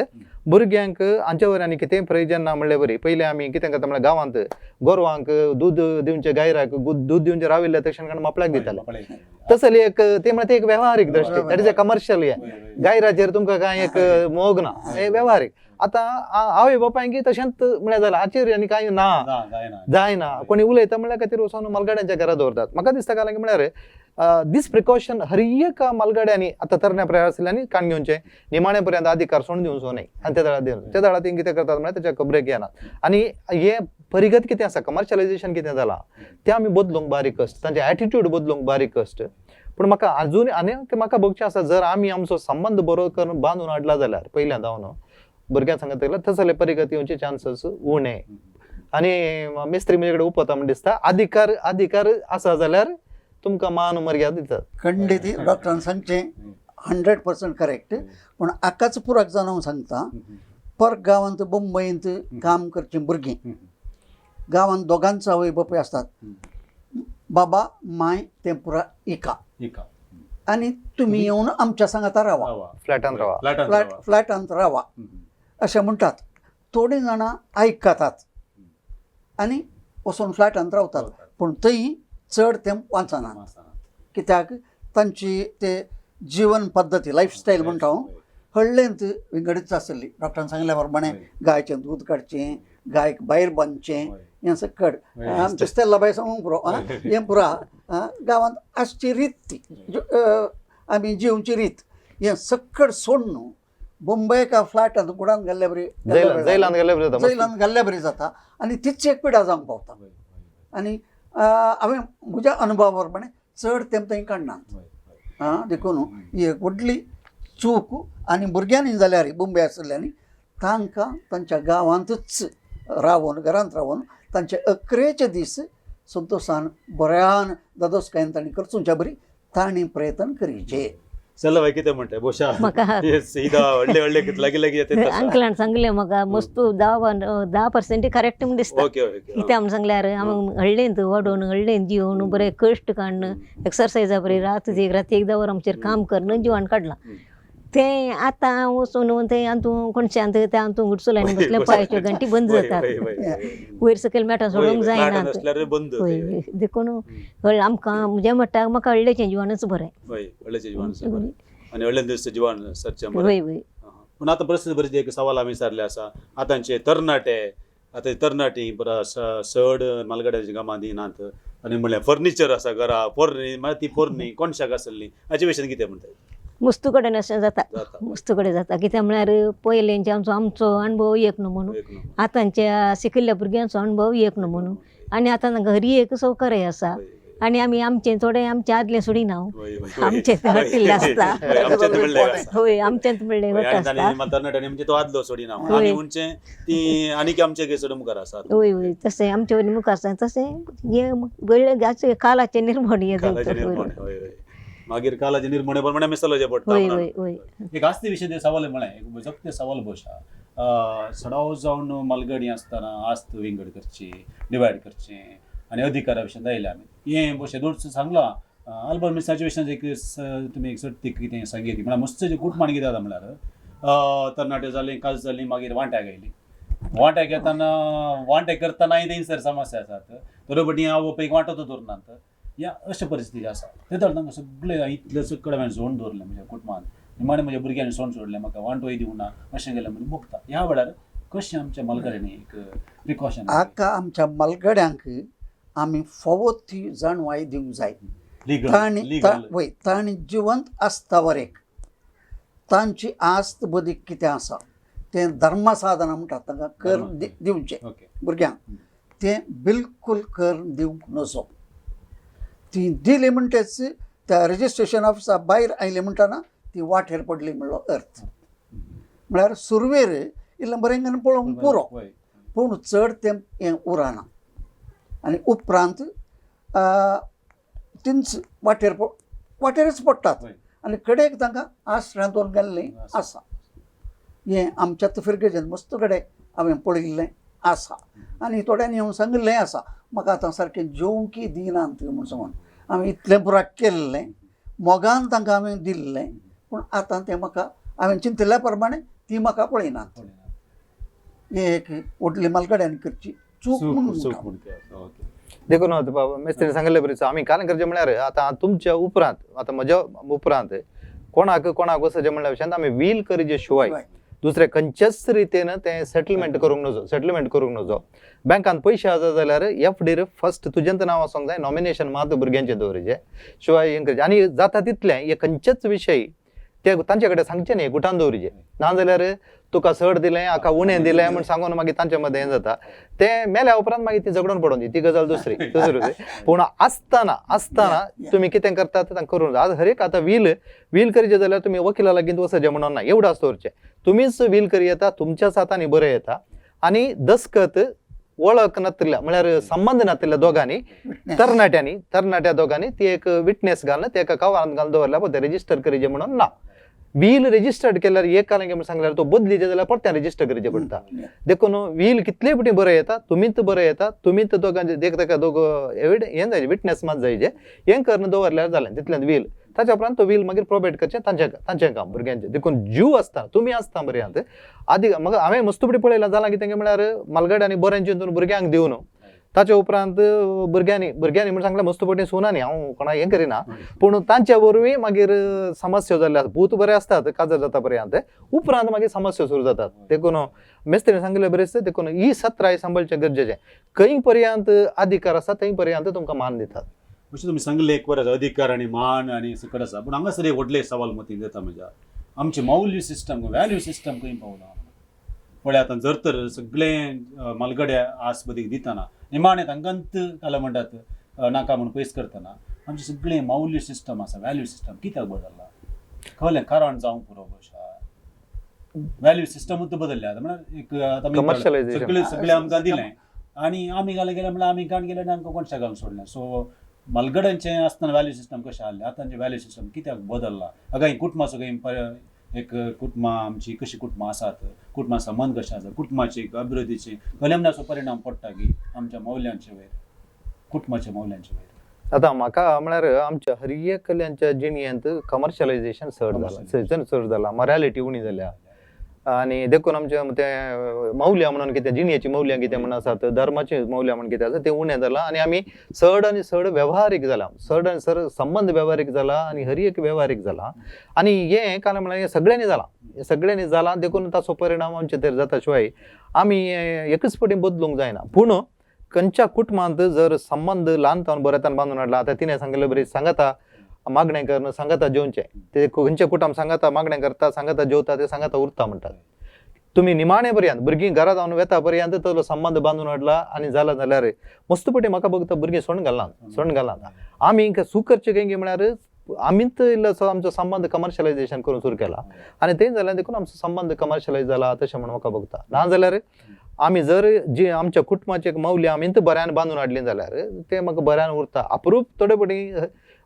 भुरग्यांक हांचे वयर आनी कितेंय प्रयोजन ना म्हणले बरी. पयलीं आमी कितें करता म्हळ्यार गांवांत गोरवांक दूद दिवचें, गायराक दूद दिवचें राविल्लें तशें कारण मापळ्याक दिताले. तसली एक ते म्हळ्यार ते एक वेव्हारीक दृश्टी, that is a commercial. हें गायराचेर तुमकां कांय एक मोग ना, हें वेव्हारीक. आतां आवय बापायंकी तशेंच म्हळ्यार जालां हाचेर आनी कांय ना जायना. कोणी उलयता म्हळ्यार खातीर वचोन मालगाड्यांच्या घरा दवरतात. म्हाका दिसता कारण की म्हळ्यार दीस प्रिकॉशन हर एका मालगाड्यांनी आतां तरण्या प्रायार आशिल्ल्यांनी काण घेवचें, निमाणे पर्यंत अधिकार सोडून दिवचो न्हय. आनी त्या दळा दिवन त्या दळा ती कितें करतात म्हळ्यार तेच्या खबरेक येनात. आनी हे परिगत कितें आसा कमर्शलायजेशन कितें जालां तें आमी बदलूंक बारीक कश्ट, तांचे एटिट्यूड बदलूंक बारीक कश्ट. पूण म्हाका आजून आनी म्हाका भोगचें आसा जर आमी आमचो संबंद बरो करून बांदून हाडला जाल्यार पयल्यां जावन भुरग्यां सांगत जाल्यार तसले परिगत येवचे चान्सीस उणे. आनी मिस्त्री म्हजे कडेन उपता म्हण दिसता अधिकार अधिकार आसा जाल्यार तुमकां मान मर्याद दितात. खंडीत डॉक्टरान सांगचें 100% करेक्ट. पूण आकाच पुराक जावन हांव सांगता पर गांवांत मुंबयंत काम करचीं भुरगीं गांवांत दोगांचो आवय बापूय आसतात, बाबा माय तें पुरा एका आनी तुमी येवन आमच्या सांगाता रावा, फ्लॅटान रावा, फ्लॅटांत रावा अशें म्हणटात. थोडीं जाणां आयकतात आनी वचून फ्लॅटांत रावतात, पूण थंय चड तें वाचनात कित्याक तांची ते जिवन पद्दती लायफस्टायल म्हणटा हांव हळ्ळेंत विंगडीच आसली. डॉक्टरान सांगल्या प्रमाणे गायचें दूद काडचें, गायक भायर बांदचें, हें सकट आमचें स्टेल्लाबाय सांगूंक पुरो हें पुरा गांवांत आसची रीत ती आमी जिवची रीत हें सकट सोडून मुंबय एका फ्लॅटांत गुडान घाल्ल्या बरी जैलान घाल्ल्या बरी जाता आनी तीच एक पिडा जावंक पावता. आनी हांवें म्हज्या अनुभवा प्रमाणे चड तें थंय काडनात. आं देखून ही एक व्हडली चूक. आनी भुरग्यांनी जाल्यार मुंबय आशिल्ल्यांनी तांकां तांच्या गांवांतूच रावन घरांत रावन तांचे अकरेचे दीस संतोशान बऱ्यान दादोसकायेन तांणी करचुंच्या बरी तांणी प्रयत्न करीचे. चला बाय कितें म्हणटा बोशा म्हाका सीधा व्हडले व्हडले लागीं लागीं येता. अंकलान सांगलें म्हाका मस्त 10% करेक्ट म्हूण दिसता. ओके ओके कित्याक म्हूण सांगल्यार आमी हळ्ळेंत वाडोवन हळ्ळेंत जिवन बरें कश्ट काडून एक्सरसायजा बरी रात एक रात एकदां वर आमचेर काम करून जिवन काडलां. तें आतां वचून तें अंतू कोणशांत तें अंतू गुडसुल आनी बसलें पांयाच्यो घंटी बंद जातात, वयर सकयल मेटां सोडूंक जायना. आसल्यार बंद. हय, देखून हय आमकां म्हज्या म्हणटा म्हाका हळ्ळेचें जिवनच बरें. हय, व्हडलेचें जिवन बरें आनी व्हडले दिसचें जिवन सरचें बरें. हय हय. पूण आतां परिस्थिती बरी एक सवाल आमी विचारलें आसा, आतांचे तरणाटे आतां तरणाटी बरो चड मालगाड्याची कामां दिनात आनी म्हणल्यार फर्निचर आसा घरा पोरणी, मागीर ती पोरणी कोणशाक आसली हाचे विशयान कितें म्हणटा? मुस्तू कडेन अशें जाता, जाता. मुस्तू कडेन जाता. कित्याक म्हळ्यार पयलेंचे आमचो आमचो अणभव एक न्हू म्हणून, एक न्हू. आतांच्या शिकिल्ल्या भुरग्यांचो अणभव एक न्हू म्हणून, आनी आतां घरी एक सवकर्य आसा आनी आमी आमचें थोडें आमचें आदलें सोडिना, आमचें तें हटिल्लें आसता. आमचें म्हणलें आसा. हय, आमचेंच म्हणलें हय, घट आनी आसता. तांणी तरणाट्यांनी म्हणजे तो आदलो सोडिना, आमी म्हणचें ती आनीक आमचे चड मुखार आसा. हय हय, तशें आमचे वयले मुखार आसा तशें हें वेळ कालाचें निर्मण हें. कालाचें निर्मण. हय हय, मागीर कालाचें निर्मणे प्रमाणे आमी चलोवचें पडटा. हय हय हय. एक आस्ती विशय ते सवाल म्हळें एक जगते सवाल बोशा सडाव जावन मालगडी आसतना आस्त विंगड करची, डिवायड करची आनी अधिकारा विशयान आयले आमी हें बोशे दोडचं सांगलां. अल्बर्ट मिसाच्या विशयान एक तुमी एक सर्तीक कितें सांगीत म्हळ्यार मस्त कुटमान कितें जाता म्हळ्यार तरणाटे जाली काज जाली मागीर वांट्याक आयली, वांट्याक येताना वांटे करतनाय थंयसर समस्या आसात, बरोबर आवय बापायक वांटत दवरनात, ह्या अशे परिस्थिती आसा. ते तर तांकां सगळे इतले सगळे हांवें जोड दवरलें म्हज्या कुटुंबान, निमाणें म्हज्या भुरग्यांनी सोंड सोडलें, म्हाका वांटोय दिवना अशें केलें म्हणून भोगता. ह्या वेळार कशें आमच्या मालगाड्यांनी एक प्रिकॉशन हाका आमच्या मालगड्यांक आमी फावो ती जाणवाय दिवंक जाय. लिगल लिगल वय तांणी जिवंत आसता वरेक तांची आस्त बदीक कितें आसा तें धर्मसाधना म्हणटात तांकां कर दिवचें भुरग्यांक, तें बिलकूल कर दिवंक नजो. ती दिली म्हणटेच त्या रजिस्ट्रेशन ऑफिसा भायर आयली म्हणटना ती वाटेर पडली म्हणलो अर्थ, म्हळ्यार सुरवेर इल्लें बरें करून पळोवंक पुरो, पूण चड तें हें उरना आनी उपरांत तींच वाटेर वाटेरच पडटात आनी कडेक तांकां आश्रांत दवरून गेल्लें आसा. हें आमच्याच फिरगेजेन मस्त कडेन हांवें पळयिल्लें आसा आनी थोड्यांनी हांव सांगिल्लें आसा म्हाका आतां सारकें जेवंकी दिनात म्हूण सांगून हांवें इतलें पुराक केल्लें, मोगान तांकां हांवें दिल्लें, पूण आतां तें म्हाका हांवें चिंतिल्ल्या प्रमाणे ती म्हाका पळयनात. हें एक व्हडली मालकड्यान करची चूक म्हणून. देखून बाबा मेस्त्रीन सांगिल्ले बरी आमी कारण करचें म्हळ्यार आतां तुमच्या उपरांत आतां म्हज्या उपरांत कोणाक कोणाक वचचें म्हणल्या विशयांत आमी व्हील करचे शिवाय दुसरे खंयच्याच रितीन तें सेटलमेंट करूंक नजो, सेटलमेंट करूंक नजो. बँकान पयशे आसा जाल्यार एफ डीर फर्स्ट तुजें नांव आसूंक जाय, नॉमिनेशन मात भुरग्यांचें दवरचें शिवाय हें करचें. आनी जाता तितलें हे खंयचेच विशय ते तांचे कडेन सांगचें न्ही, गुटान दवरचें, नाजाल्यार तुका चड दिलें हाका उणें दिलें म्हूण सांगून मागीर तांचे मदें हें जाता, तें मेल्या उपरांत मागीर ती झगडून पडून दी, ती गजाल दुसरी दुसरी. पूण आसतना आसतना तुमी कितें करतात तांकां करूंक जाय. आज हर एक आतां व्हील व्हील करचें जाल्यार तुमी वकिला लागीं वचचें म्हणून ना, एवढं आसता दवरचें, तुमीच व्हील करी येता, तुमच्याच हातांनी बरें येता आनी दस्खत वळख नातिल्ल्या म्हळ्यार संबंद नातिल्ल्या दोगांनी तरणाट्यांनी तरणाट्या दोगांनी ती एक विटनेस घालून ते एका कवरांत घालून दवरल्या पळय रजिस्टर करचें म्हणून ना. व्हील रजिस्टर्ड केल्यार एक कारण म्हणून सांगल्यार तो बदलीचे जाल्यार परत्यान रजिस्टर करचें पडटा. देखून व्हील कितले फावटी बरें येता, तुमीच बरें येता, तुमीच दोगांचे एक ताका दोग हें जाय विटनेस मात जायचे, हें करून दवरल्यार जालें तितल्यान व्हील. ताच्या उपरांत तो व्हील मागीर प्रोबेट करचें तांचें तांचें काम भुरग्यांचें. देखून जीव आसता तुमी आसता बरें आदी म्हाका हांवें मस्त फावटी पळयलां जालां कितें म्हळ्यार मालगड्यांनी आनी बरें चिंतून भुरग्यांक दिवन ताच्या उपरांत भुरग्यांनी भुरग्यांनी म्हण सांगलें मस्त फावटी सुनानी हांव कोणाक हें करिना, पूण तांच्या वरवीं मागीर समस्या जाल्ले आसा. पूत बरे आसतात काजर जाता पर्यंत उपरांत मागीर समस्या सुरू जातात. देखून मेस्त्रीन सांगिल्लें बरें, देखून ही सत्राय सांबाळचें गरजेचें. खंय पर्यंत अधिकार आसा थंय पर्यंत तुमकां मान दितात. अशें तुमी सांगलें एक बरें अधिकार आनी मान आनी सकट आसा, पूण हांगासर एक व्हडलें सवाल मतींत येता म्हज्या, आमची मौल्य सिस्टम व्हॅल्यू सिस्टम खंय पावला पळय. आतां जर तर सगळें मालगड्या आस बदीक दितना निमाणें तांकांत काल म्हणटात नाका म्हूण पयस करतना आमचें सगळें मौल्य सिस्टम आसा व्हॅल्यू सिस्टम कित्याक बदल्ला, खलें कारण जावंक पुरो कशा व्हॅल्यू सिस्टमूच बदल्ल्या. आतां म्हळ्यार एक आतां सगळें सगळें आमकां दिलें आनी आमी घालें गेलें म्हळ्यार आमी काण गेलें आनी आमकां कोणशा घालून सोडलें. सो मालगड्यांचें आसतना वॅल्यू सिस्टम कशें आहलें, आतांचें वॅल्यू सिस्टम कित्याक बदल्लां, अगाय कुटुंबाचो काही एक कुटुंबां आमची कशीं कुटुंबां आसात, कुटुंबा संबंद कशें आसा, कुटुंबाची अभिवृद्धीची कलमनाचो परिणाम पडटा की आमच्या मौल्यांचे वयर, कुटुंबाच्या मौल्यांचे वयर. आतां म्हाका म्हळ्यार आमच्या हर एकल्यांच्या जिणेंत कमर्शियलायझेशन चड जाला, चड जाला, मॉरॅलिटी उणी जाल्या आनी देखून आमचें तें मौल्यां म्हणून कितें जिणेची मौल्यां कितें म्हणून आसात, धर्माची मौल्यां म्हणून कितें आसा तें उणें जालां आनी आमी चड आनी चड वेव्हारीक जाला, चड आनी चड संबंद वेव्हारीक जाला आनी हर एक वेव्हारीक जाला. आनी हें कारण म्हळ्यार हें सगळ्यांनी जालां, हें सगळ्यांनी जालां देखून ताचो परिणाम आमचे तर जाता. शिवाय आमी एकच फावटी बदलूंक जायना. पूण खंयच्या कुटुंबांत जर संबंद ल्हान जावन बऱ्यान बांदून हाडला, आतां तिणें सांगिल्ले बरी सांगाता मागणें करून सांगाता जेवचें, ते खंयच्या कुटुंब सांगाता मागणें करता, सांगाता जेवता, ते सांगाता उरता म्हणटात. तुमी निमाणे पर्यंत भुरगीं घरा जावन वेता पर्यंत तो संबंद बांदून हाडला आनी जाला जाल्यार मस्त पटी म्हाका बघता भुरगीं सोण घालना, सोण घालना. आमी सूख करचें काय म्हळ्यार आमीच इल्लोसो आमचो संबंद कमर्शियलायझेशन करूंक सुरू केला आनी तें जाल्यार देखून आमचो संबंद कमर्शियलायज जाला तशें म्हण म्हाका बघता. ना जाल्यार आमी जर जी आमच्या कुटुंबाचे एक मौल्य आमी बऱ्यान बांदून हाडलीं जाल्यार तें म्हाका बऱ्यान उरता. अप्रूप थोडे फावटी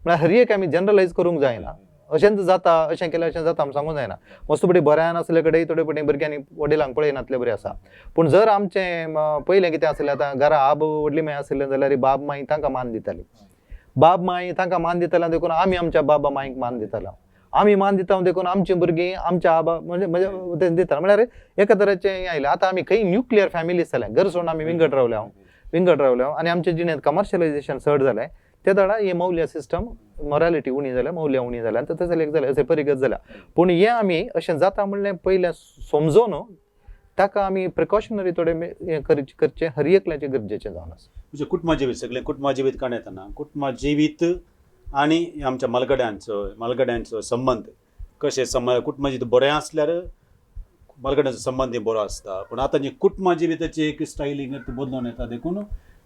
म्हळ्यार हर एक आमी जनरलायज करूंक जायना, अशेंच जाता अशें केल्यार अशें जाता आमी सांगूंक जायना. मस्त फावटी बऱ्यान आसले कडेन थोडे फावटी भुरग्यांनी वडिलांक पळयनातले बरें आसा. पूण जर आमचें पयलें कितें आसलें, आतां घरा आब व्हडली माय आसलें जाल्यार बाब माई तांकां मान दिताली, बाब माई तांकां मान दिताले देखून आमी आमच्या बाबा माईक मान दिताले, आमी मान दिता देखून आमची भुरगीं आमच्या आबा म्हणजे म्हणजे दिता. म्हळ्यार एका तरेचें हें आयलें. आतां आमी खंय न्युक्लियर फॅमिलीज जाल्या, घर सोडून आमी विंगड रावल्या, विंगड रावल्या आनी आमच्या जिणेंत कमर्शियलायझेशन चड जालें. ते दडा हे मौल्य सिस्टम मोरालिटी उणी जाल्या, मौल्यां उणी जाल्या आनी तशें एक जालें अशें परिगत जाल्या. पूण हें आमी अशें जाता म्हणलें पयलें समजून ताका आमी प्रिकॉशनरी थोडे हें करचें हर एकल्याचें गरजेचें जावन आसा. म्हणजे कुटुंबा जिवीत सगळें कुटुंबा जिवीत काण येतना कुटुंबा जिवीत आनी आमच्या मालगड्यांचो मालगड्यांचो संबंद कशें संबंद कुटुंबा जिवीत बरें आसल्यार मालगड्यांचो संबंद बरो आसता. पूण आतां जे कुटुंबा जिविताची एक स्टायलींग बदलून येता देखून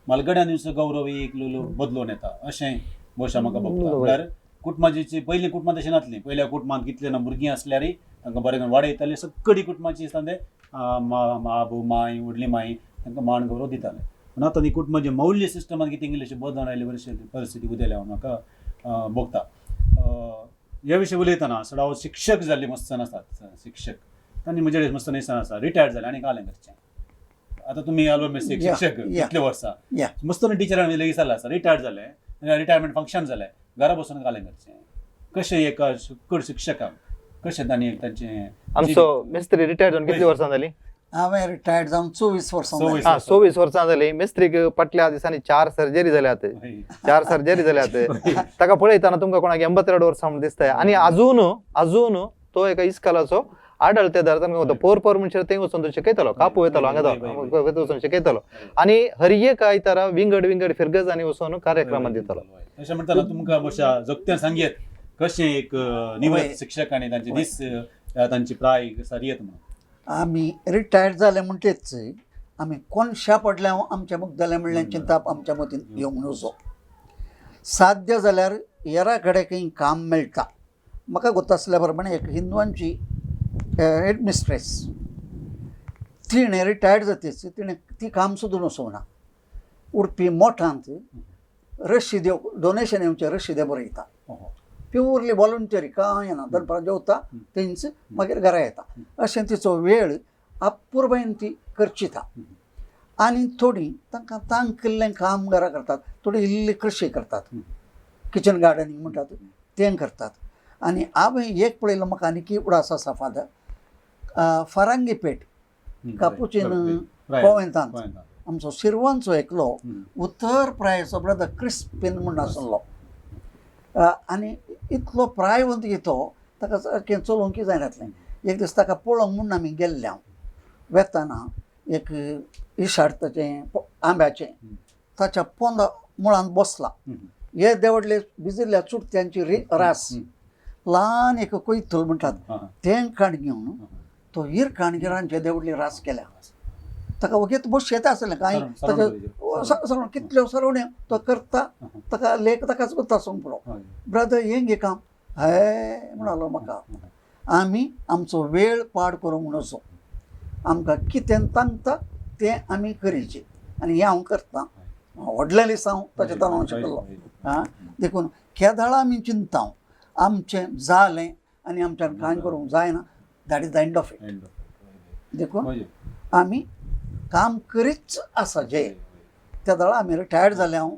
मालगड्यांचो गौरव एक बदलून येता अशें भोवशा म्हाका बघता. म्हळ्यार कुटुंबाची पयलीं कुटुंबां तशें नासलीं, पयल्या कुटुंबांत कितले ना भुरगीं आसल्यारय तांकां बरें वाडयतालीं, सगळीं कुटुंबाची आसता ते आबू माय व्हडली माय तांकां मान गौरव दिताले. पूण आतां ती कुटुंबाचे मौल्य सिस्टमांत कितें इंग्लीश बदलून आयले परिस्थिती उदेल्या म्हाका भोगता. ह्या विशयी उलयतना सदां शिक्षक जाल्ले मस्तन आसात, शिक्षक तांणी म्हजे मस्त दिसान आसा रिटायर्ड जाले आनी कालें करचें. आतां तुमी आल्बम शिक्षक कितले वर्सां मस्त टिचरान लेगीत जालें आसा, रिटायर्ड जाले, रिटायरमेंट फंक्शन जालें, घरा बसून कालें करचें कशें एका सुक्कड शिक्षकांक कशें तांणी तांचें. आमचो मिस्त्री रिटायर्ड जावन कितली वर्सां जालीं? हांवें रिटायर्ड जावन 24 वर्सां. हां 24 वर्सां जालीं. मिस्त्रीक फाटल्या दिसांनी 4 सर्जरी जाल्यात, 4 सर्जरी जाल्यात. ताका पळयतना तुमकां कोणाक 82 वर्सां म्हूण दिसता. आनी अजून अजून तो एका इस्कालाचो आडळते दार पोर पोर म्हणचे थंय वचून तो शिकयतलो, कापू वयतलो, हांगा वचून शिकयतलो आनी हर एक आयतारा विंगड विंगड फिरगजांनी वचून कार्यक्रमां दितलो. अशें म्हणटाना तुमकां अशा जगत्यान सांगयत कशें एक निवृत्त शिक्षकांनी तांचे दीस तांची प्राय सारयत म्हणून. आमी रिटायर्ड जाले म्हणटेच आमी कोनशा पडल्या आमच्या मुख जालें म्हणल्यार चिंताप आमच्या मतीन येवंक नजो. साध्य जाल्यार हेरा कडेन खंय काम मेळटा. म्हाका गोत आसल्या प्रमाणे एक हिंदवांची हेडमिस्ट्रेस तिणें रिटायर्ड जातेच तिणें ती काम सोदून वचूंक ना. उडपी मोठांत रशिद्यो डोनेशन येवचे रशिदे बरयता, प्युअरली वॉलंटरी कांय ना, दनपारां जेवता तेंच मागीर घरा येता. अशें तिचो वेळ अपुरबायेन ती करचिता. आनी थोडीं तांकां तांकिल्लें काम घरा करतात, थोडी इल्ली कृशी करतात, किचन गार्डनिंग म्हणटात तें करतात. आनी हांवें एक पळयलो म्हाका आनी उडास आसा फादर फारांगी पेठ कापुचीन कोवेंतांत आमचो शिरवांचो एकलो उत्तर प्रायचो ब्रदर क्रिस्पिन म्हूण आसलो आनी इतलो प्रायवंत की तो ताका सारकें चलोवंक जायनातलें. एक दीस ताका पळोवंक म्हूण आमी गेल्ले. हांव वेताना एक इशाड ताचें आंब्याचें ताच्या पोंदा मुळांत बसला. हे देवडले भिजिल्ल्या चुडत्यांची रास ल्हान एक कोयतूल म्हणटात तें काण घेवन तो हिरकाण गिरांचे देवडली रास केल्या. ताका वगीत बशेत आसलें कांय ताका कितल्यो सरवण्यो तो करता, ताका लेख ताकाच करता आसूंक पुरो. ब्रदर हें घे काम हे म्हणालो म्हाका. आमी आमचो वेळ पाड करूंक नजो, आमकां कितें तांकता तें आमी करीचें आनी हें हांव करतां. व्हडलें लिसांव ताचें ताणून शिकलो. आं, देखून केदळा आमी चिंता आमचें जालें आनी आमच्यान कांय करूंक जायना, that is the end of it. देखून आमी काम करीच आसा जे त्या दळा आमी रिटायर्ड जाले, हांव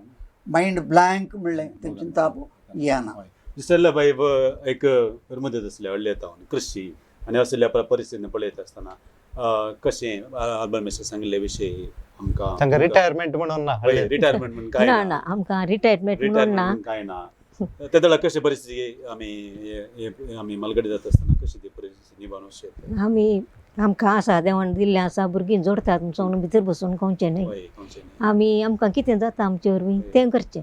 मायंड ब्लँक म्हणलें तें चिंताप येना. दिसले बाय एक मदत आसले व्हडले येता कृषी आनी असल्या परिस्थितीन पळयता आसतना कशें आल्बर्ट मेस्टर सांगिल्ले विशयी आमकां तांकां रिटायरमेंट म्हणून ना, रिटायरमेंट म्हणून काय ना ना, आमकां रिटायरमेंट म्हणून ना, रिटायरमेंट काय ना. त्या वेळार कशी परिस्थिती आमी आमी मालगडी जाता आसतना कशी ती परिस्थिती निभावन वचचें? आमी आमकां आसा देवान दिल्लें आसा, भुरगीं जोडतात म्हणून भितर बसून खावचें न्हय. आमी आमकां कितें जाता आमचे वरवीं तें करचें.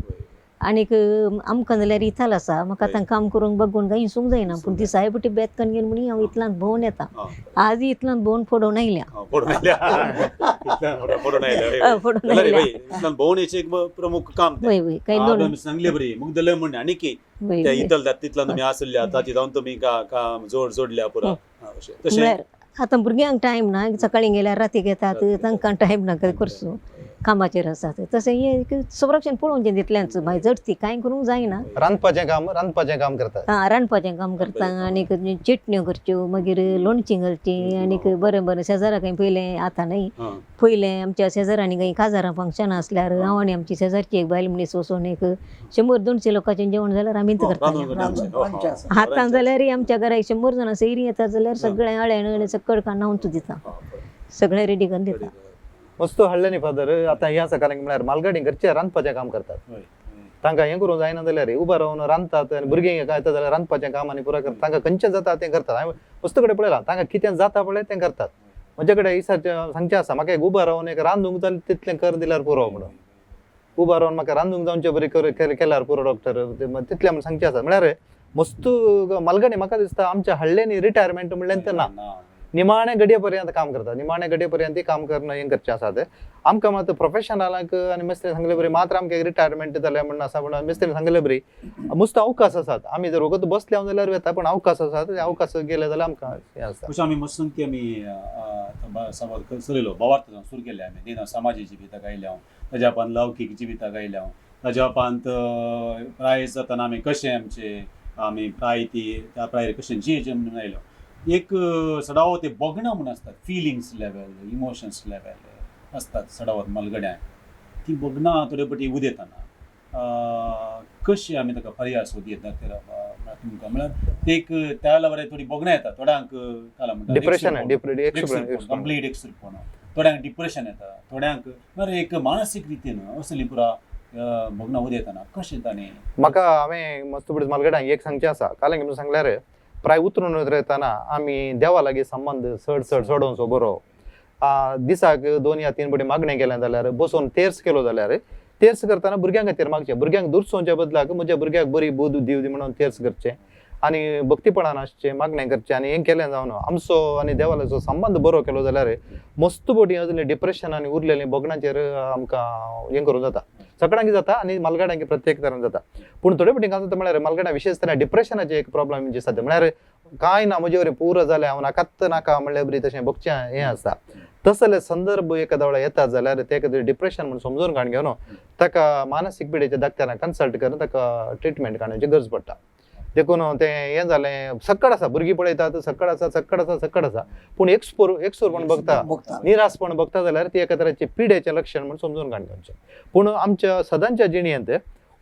आनीक आमकां जाल्यार इथाल आसा, म्हाका आतां काम करूंक बगून कांय हिसूंक जायना, पूण ती सायबटी बेत कन्न घेवन म्हणी हांव इतल्यान भोंवन येता. आज इतल्यान भोंवन फोडोवन आयल्या. फोडून आयल्या. भोंवण्याचें एक प्रमुख काम. वय वय, काही दोन सांगले बरी मुगदले म्हण आनी की इतल तितल्यान तुमी आसल्या आतां जावन तुमी काम जोड जोडल्या पुरा. तशें आतां भुरग्यांक टायम ना, सकाळीं गेल्यार रातीक येतात, तांकां टायम ना करचो, कामाचेर आसात. तशें हें संरक्षण पळोवचें तितल्याच, मागीर जडती कांय करूंक जायना. रांदपाचें काम, रांदपाचें काम करतात. आं, रांदपाचें काम करता, आनीक चटण्यो करच्यो, मागीर लोणचीं घालचीं, आनीक बरें बरें शेजारा खंय पयलें, आतां न्हय, पयलें आमच्या शेजारांनी खंय काजारां फंक्शनां आसल्यार हांव आनी आमची शेजारची एक बायल मनीस वचून एक 100-200 लोकांचें जेवण जाल्यार आमीच करताले. आतां जाल्यार आमच्या घरा 100 जाणां सयरीं येतात जाल्यार सगळें अळेण सकळ काडून हांवच दिता, सगळें रेडी करून दिता. वस्तू हाडले न्ही फादर. आतां हें आसा, कारण म्हळ्यार मालगाडी घरचे रांदपाचें काम करतात, तांकां हें करूंक जायना जाल्यार उबो रावन रांदतात आनी भुरगीं येता जाल्यार रांदपाचें काम आनी पुरो करतात. तांकां खंयचें जाता तें करतात. हांवें वस्तू कडेन पळयलां, तांकां कितें जाता पळय तें करतात. म्हजे कडेन इसाचें सांगचें आसा, म्हाका एक उबो रावन एक रांदूंक जाल्यार तितलें कर दिल्यार पुरो म्हणून, उबो रावन म्हाका रांदूंक जावचे बरी केल्यार पुरो डॉक्टर, तितलें म्हण सांगचें आसा. म्हळ्यार मस्तू मालगाडी म्हाका दिसता आमच्या हाडले न्ही रिटायरमेंट म्हणलें तें ना, निमाणे घडये पर्यंत काम करता, निमाणे घडये पर्यंत काम करणं हें करचें आसा. तें आमकां मात प्रोफेशनलांक आनी मिस्त्री सांगले बरी मात्र आमकां रिटायरमेंट जालें म्हण आसा, पूण मिस्त्री सांगले बरी मस्त अवकाश आसात. आमी जर वगत बसले जाल्यार वता, पूण अवकाश आसात, ते अवकाश गेले जाल्यार आमकां हें आसता. अशें आमी मस्त की आमी संवाद चलयलो, भावार्थ सुरू केले आमी दिना समाजी जिविताक आयल्या, ताज्या उपरांत लौकीक जिविताक आयल्या, ताज्या उपरांत प्राय जातना आमी कशें आमचे आमी प्राय ती त्या प्रायर कशें जियेचें म्हणून आयलो. एक सडावत ते बगणां म्हूण आसतात, फिलिंग्स लेवल, इमोशन्स लेवल आसतात सडावत मालगड्यांक, ती बगणां थोडे पटी उदेतना कशी आमी ताका पर्याय सोद येता तुमकां म्हळ्यार ते एक त्या वेळार थोडी बगणां येता थोड्यांक काला म्हणटा डिप्रेशन, कंप्लीट एकसुरपण, थोड्यांक डिप्रेशन येता, थोड्यांक म्हळ्यार एक मानसीक रितीन असली पुरा भोगणां उदेतना कशें ताणें. म्हाका हांवें मस्त मालगड्यांक एक सांगचें आसा, काल म्हणून सांगल्यार प्राय उतरून येतना आमी देवा लागीं संबंद चड चड चडोवचो बरो. दिसाक 2 या 3 पटी मागणें केलें जाल्यार, बसून तेर्स केलो जाल्यार, तेर्स करतना भुरग्यां खातीर मागचें, भुरग्यांक दुरसोवच्या बदलाक म्हज्या भुरग्याक बरी बुद्द दिव दी म्हणून तेर्स करचें आनी भक्तीपणान आसचें, मागणें करचें आनी हें केलें जावन आमचो आनी देवाचो संबंद बरो केलो जाल्यार मस्त पटी अजून डिप्रेशन आनी उरलेलीं भोगणांचेर आमकां हें करूं जाता, सगळ्यांक जाता आनी मालगाड्यांक प्रत्येक तरेन जाता. पूण थोडे पटी काय जाता म्हळ्यार मालगाड्यां विशेश तरेन डिप्रेशनाचें एक प्रॉब्लम दिसता, म्हळ्यार कांय ना म्हजे वरी पुरो जालें हांव नाकात नाका म्हणल्यार बरी तशें भोगचें हें आसता. तसले संदर्भ एखाद्या वेळार येतात जाल्यार ते एखादें डिप्रेशन म्हणून समजून काडून घेवन ताका मानसीक पिडेच्या डॉक्टरान कन्सल्ट करून ताका ट्रिटमेंट काडण्याची गरज पडटा. देखून तें हें जालें सक्कड आसा, भुरगीं पळयतात सक्कड आसा, सक्कड आसा, सक्कड आसा, पूण एकसूरपण बघता, निराशपण बघता जाल्यार ती एका तरेची पिडेचें लक्षण म्हूण समजून काडून घेवचें. पूण आमच्या सदांच्या जिणेंत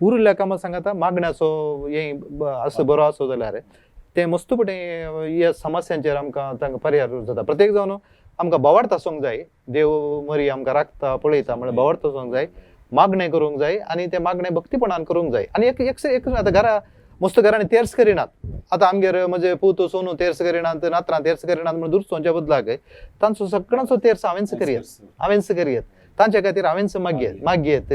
उरिल्ल्या कामां सांगता मागण्याचो हें असो बरो आसो जाल्यार तें मस्तपणी ह्या समस्यांचेर आमकां तांकां पर्याय जाता. प्रत्येक जावन आमकां भावार्थ आसूंक जाय, देव मरी आमकां राखता पळयता म्हळ्यार भावार्थ आसूंक जाय, मागणें करूंक जाय आनी तें मागणें भक्तीपणान करूंक जाय. आनी एक एक आतां घरा मस्त घरांनी तेर्स करिनात, आतां आमगेर म्हजे पूत सोनू तेर्स करिनात, नात्रां तेर्स करिनात म्हणून दुरसोवच्या बदलाक तांचो सगळ्यांचो तेर्स हांवेंच करयत, हांवेंच करयत, तांच्या खातीर हांवेंच मागयत मागयत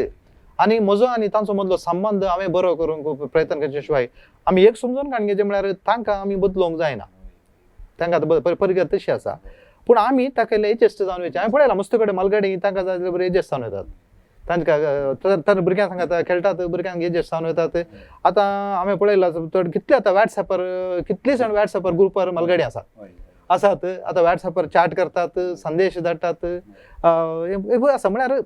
आनी म्हजो आनी तांचो मदलो संबंद हांवें बरो करूंक प्रयत्न करचे शिवाय आमी एक समजून काडून घेवचें म्हळ्यार तांकां आमी बदलोवंक जायना, तांकां आतां परिगत तशी आसा, पूण आमी ताका एडजस्ट जावन वयचें. हांवें पळयलां मस्त कडेन मालगाडी तांकां जाय जाल्यार बरें एडजस्ट जावन वतात, तांकां तर भुरग्यांक सांगता खेळटात, भुरग्यांक एडजस्ट जावन वतात. आतां हांवें पळयलां चड कितले आतां वॉट्सॅपार कितले जाण वॉट्सॅपार ग्रुपार मालगाडी आसात आसात, आतां वॉट्सॅपार चॅट करतात, संदेश धाडटात, हें आसा. म्हळ्यार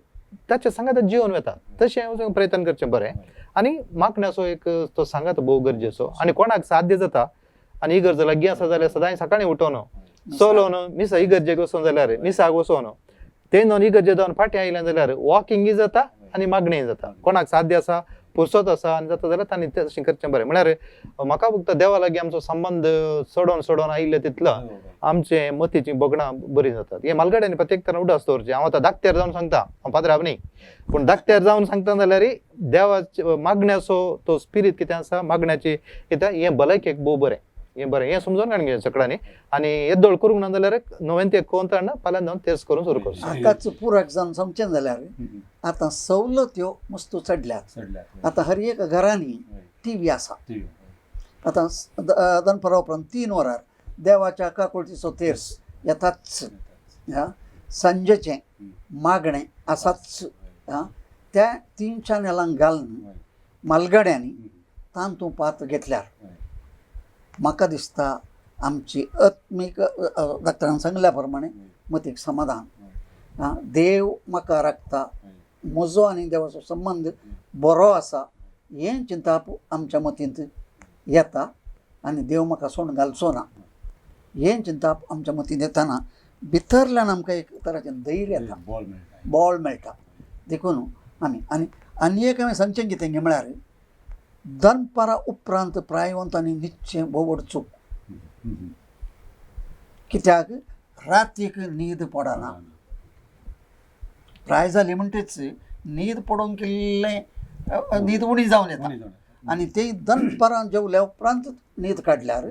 ताच्या सांगात जिवन वता तशें वचूंक प्रयत्न करचें बरें. आनी मागण्याचो एक तो सांगात भोव गरजेचो आनी कोणाक साध्य जाता आनी इगर्ज लागीं आसा जाल्यार सदांय सकाळीं उठोन चलोन मिसा इगर्जेक वचोन जाल्यार मिसाक वचोन ते नोन इगर्जे जावन फाटीं आयलें जाल्यार वॉकिंगय जाता आनी मागणीय जाता. कोणाक साध्य आसा पुरसत आसा आनी जाता जाल्यार तांणी तशें करचें बरें. म्हळ्यार म्हाका फक्त देवा लागीं आमचो संबंद चडोन चडोन आयिल्ले तितलो आमचे मतीचीं भोगणां बरीं जातात. हे मालगाड्यांनी प्रत्येक तरान उडास दवरचें. हांव आतां धाकट्यार जावन सांगता, हांव पाद्राब न्ही, पूण धाकट्यार जावन सांगता जाल्यार देवाचे मागण्याचो तो स्पिरीत कितें आसा, मागण्याची कितें हें भलायकेक भोव बरें, हें बरें हें समजून काडून घेवचें सगळ्यांनी. आनी येदोळ करूंक ना जाल्यार नवें तें कोंत हाडना फाल्यां जावन तेच करून सुरू करचें. आतांच पुरक जावन सांगचें जाल्यार आतां सवलत्यो मस्तू चडल्यात. आतां हर एक घरांनी टी व्ही आसा. आतां दनपरा उपरांत 3 वरार देवाच्या काकुळतीचो तेर्स येताच, सांजेचें मागणें आसाच. त्या 3 चॅनलांक घालून मालगाड्यांनी तांतू पात्र घेतल्यार म्हाका दिसता आमची आत्मीक डॉक्टरान सांगल्या प्रमाणे मतीक समाधान, देव म्हाका राखता, म्हजो आनी देवाचो संबंद बरो आसा हें चिंताप आमच्या मतींत येता आनी देव म्हाका सोडून घालचो ना हें चिंताप आमच्या मतींत येताना भितरल्यान आमकां एक तराचें धैर्य येता, बळ मेळटा. देखून आमी आनी आनी एक हांवें सांगचें कितें म्हळ्यार दनपारा उपरांत प्रायवंतांनी न्हिदचें भोव व्हड चूक. कित्याक रातीक न्हीद पडना, प्राय जाली म्हणटच न्हीद पडूंक इल्लें न्हीद उणी जावन येता आनी ते दनपारां जेवल्या उपरांत न्हीद काडल्यार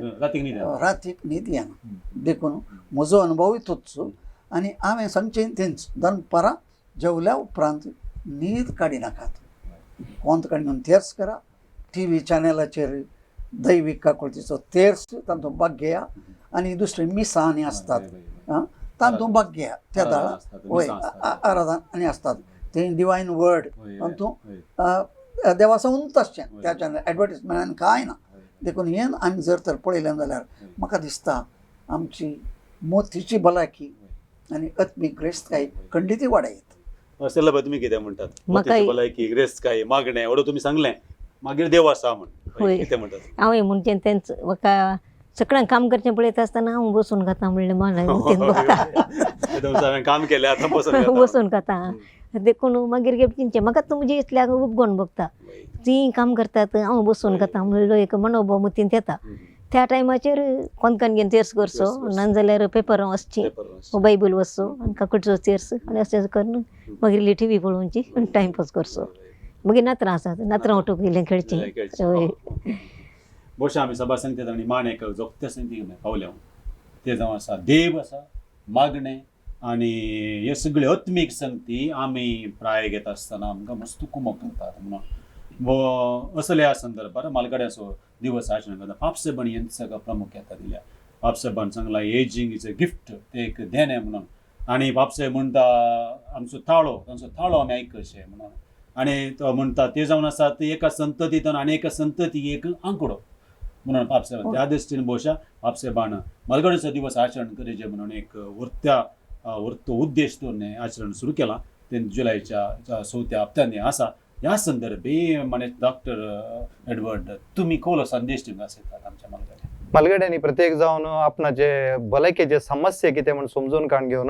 रातीक न्हीद येना. देखून म्हजो अनुभवूय तोच आनी हांवें सांगचें तेंच, दनपारां जेवल्या उपरांत न्हीद काडिनाकात, कोंत काडून तेर्स करा, टी व्ही चॅनलाचेर दैवीक काकुळतीचो तेर्स तांतूंत भाग घेया आनी दुसरीं मिसां आनी आसतात तांतूंत भाग घेया. त्या दाळा वय आराधन आनी आसतात ते डिवायन वर्ड तातूंत देवाचो उंच आसचें त्या चॅनल एडवर्टीजमेंटान कांय ना. देखून हें आमी जर तर पळयलें जाल्यार म्हाका दिसता आमची मोतीची भलायकी आनी आत्मीक ग्रेस्तकाय खंडीतय वाडयत. सेल्ला तुमी कितें म्हणटात? भलायकी, ग्रेस्तकाय, मागणें एवढं तुमी सांगलें, मागीर देव आसा म्हण कितें म्हणटात? हांवें म्हणचें तेंच म्हाका सगळ्यांक काम करचें पळयता आसतना हांव बसून खाता म्हणलें मनाक हांवें काम केलें आतां बसून खाता. देखून मागीर चिंतचें म्हाका तुमचे इतल्याक उपगोण बघता तीं काम करतात हांव बसून खाता म्हणलो एक मनोभाव मतींत येता. त्या टायमाचेर कोंतकान घेवन तेर्स करचो, ना जाल्यार पेपर वाचची, बायबल वाचचो आनी काकुळचो तेर्स आनी अशें करून मागीर इल्ली टी व्ही पळोवची आनी टायमपास करचो. मागीर नातरां आसात, नातरां उठूंक इल्लें खेळचें. बोशा आमी सभा सांगतात आनी माणेक जोगते संगती पावल्या ते जावन आसा देव आसा, मागणें आनी हे सगळे आत्मीक संगती आमी प्राय घेता आसतना आमकां मस्त कुमक करतात म्हणून असल्या संदर्भार मालगाड्याचो दिवस आचरण करता. पापसेबण हेंच सगळं प्रामुख्यता दिल्या. पापसेबान सांगला एजिंग is a gift, ते एक देणें म्हणून. आनी बापसाहेब म्हणटा आमचो ताळो, तांचो ताळो आमी आयकचें म्हणून. आनी तो म्हणटा ते जावन आसा ते एका संततींतून आनी एका संतती एक आंकडो म्हणून बापसाहेबान त्या दृश्टीन भोवशा बापसाहेबान मालगाडीचो दिवस आचरण करीचे म्हणून एक व्हर्त्या व्हर्तो उद्देश दवरून आचरण सुरू केलां. ते जुलयच्या 4थ्या हप्त्यांनी आसा. ह्या संदर्भी माने डॉक्टर एडवर्ड तुमी कोलो संदेश दिवंक आसतात आमच्या मालगाड्या? मालगाड्यांनी प्रत्येक जावन आपणाचे भलायकेचे समस्या कितें म्हूण समजून काडून घेवन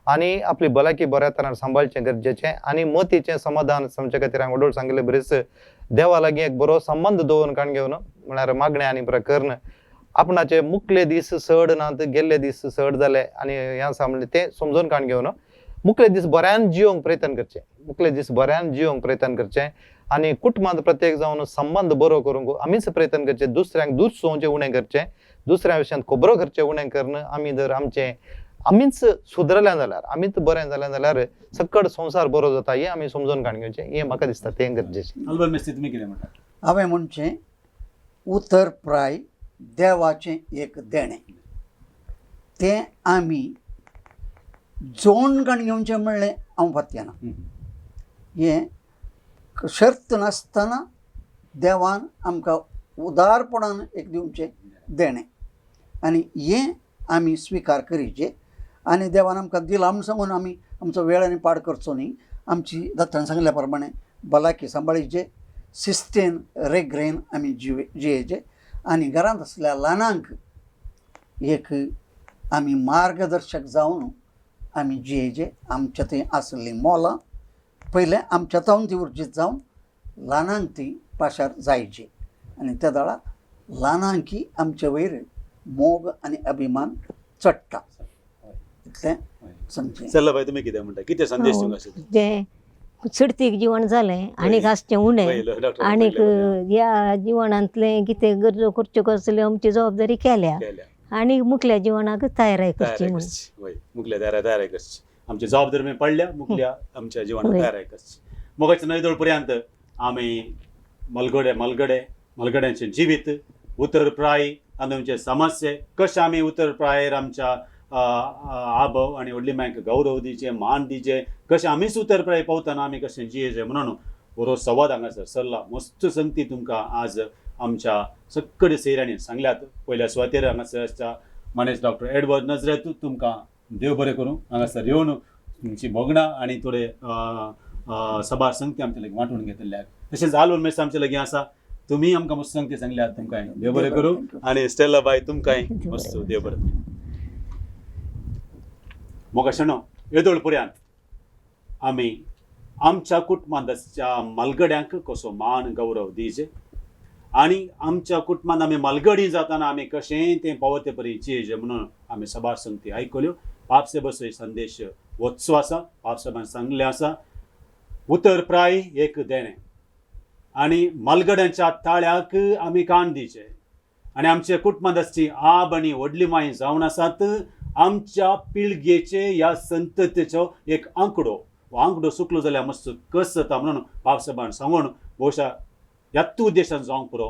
आनी आपली भलायकी बऱ्या तरान सांबाळचें गरजेचें आनी मतीचें समाधान समचे खातीर हांवें वडोळ सांगिल्लें बरीच देवा लागीं एक बरो संबंद दवरून काडून घेवन म्हळ्यार मागणें आनी प्रकरण आपणाचे मुखले दीस चड नात गेल्ले दीस चड जाले आनी हें आसा म्हणलें तें समजून काडून घेवन मुखले दीस बऱ्यान जियोंक प्रयत्न करचें, मुखले दीस बऱ्यान जियोंक प्रयत्न करचें आनी कुटुंबांत प्रत्येक जावन संबंद बरो करूंक आमीच प्रयत्न करचें, दुसऱ्यांक दुसोवचें उणें करचें, दुसऱ्या विशयांत खबरो करचें उणें करून आमी जर आमचें आमीच सुदरलें जाल्यार आमीच बरें जालें जाल्यार सकट संवसार बरो जाता हें आमी समजून काडून घेवचें, हें म्हाका दिसता तें गरजेचें. अल्बर्ट मेस्त्री तुमी कितें म्हणटा? हांवें म्हणचें उतर प्राय देवाचें एक देणें, तें आमी जोण काडून घेवचें म्हणलें हांव फातयेना. हें शर्त नासतना देवान आमकां उदारपणान एक दिवचें देणें आनी हें आमी स्विकार करीचे आनी देवान आमकां दिलां म्हूण सांगून आमी आमचो वेळ आनी पाड करचो न्ही. आमची डॉक्टरान सांगल्या प्रमाणे भलायकी सांबाळीचे, शिस्तेन रेगरेन आमी जियेचे आनी घरांत आसल्या ल्हानांक एक आमी मार्गदर्शक जावन आमी जियेचे. आमच्या थंय आसलीं मोलां पयलें आमच्या तावन ती उर्जीत जावन ल्हानांक ती पाशार जायची आनी त्या वेळार ल्हानांकी आमचे वयर मोग आनी अभिमान चडटा. इतलें सांगचें. चला बाय, तुमी कितें म्हणटा, कितें संदेश दिवंक आसा? जें चडतीक जिवण जालें आनीक आसचें उणें पयलो डॉक्टर आनीक पयलो ह्या जिवनांतलें कितें गरजो करच्यो कसल्यो आमची जबाबदारी केल्या केल्या. आनी मुखल्या जिवनाक तयाराय करची तयारी म्हूण. करची, वय, मुखल्या तयार तयारी करची, आमची जबाबदारी आमी पडल्या, मुखल्या आमच्या जिवनात वय. तयारी करची. मोगाच्या नयदोळ पर्यंत आमी मलगडे मलगडे मलगड्यांचें जिवीत उतर प्राय आनी आमचे समस्ये कशें आमी उतर प्रायेर आमच्या आबव आनी व्हडली मायक गौरव दिवचें, मान दिवचें, कशें आमीच उतर प्राय पावतना आमी कशें जियेचें म्हणून बरो संवाद हांगासर सरला. मस्त संगती तुमकां आज आमच्या सगळे सैऱ्यांनी सांगल्यात. पयल्या सुवातेर हांगासर आसच्या मानेस्त डॉक्टर एडवर्ड नजरेत, तुमकां देव बरें करूं. हांगासर येवन तुमची भोगणां आनी थोडे सभार संगती आमच्या लागीं वांटून घेतिल्ल्याक. तशेंच आलून मेस आमच्या लागीं आसा, तुमी आमकां मस्त संगती सांगल्यात, तुमकां देव बरें करूं. आनी स्टेला बाय, तुमकांय मस्त देव बरें करूं. मोगा शणो येदोळ पर्यंत आमी आमच्या कुटुंबांत आसच्या मालगड्यांक कसो मान गौरव दिवचे आनी आमच्या कुटुंबांत आमी मालगडी जाताना आमी कशें तें पावत ते परी जियेचें म्हणून आमी सभार संगती आयकल्यो. पापसेबाचो संदेश वचचो आसा, पापसाबान सांगलें आसा, उतर प्राय एक देणें आनी मालगड्यांच्या ताळ्याक आमी कान दिवचे आनी आमचे कुटुंबांत आसची आब आनी व्हडली माय जावन आसात आमच्या पिळगेचे ह्या संततेचो एक आंकडो, हो आंकडो सुकलो जाल्यार मस्त कस जाता म्हणून बाबसाहेबान सांगून बहुशा ह्याच उद्देशान जावंक पुरो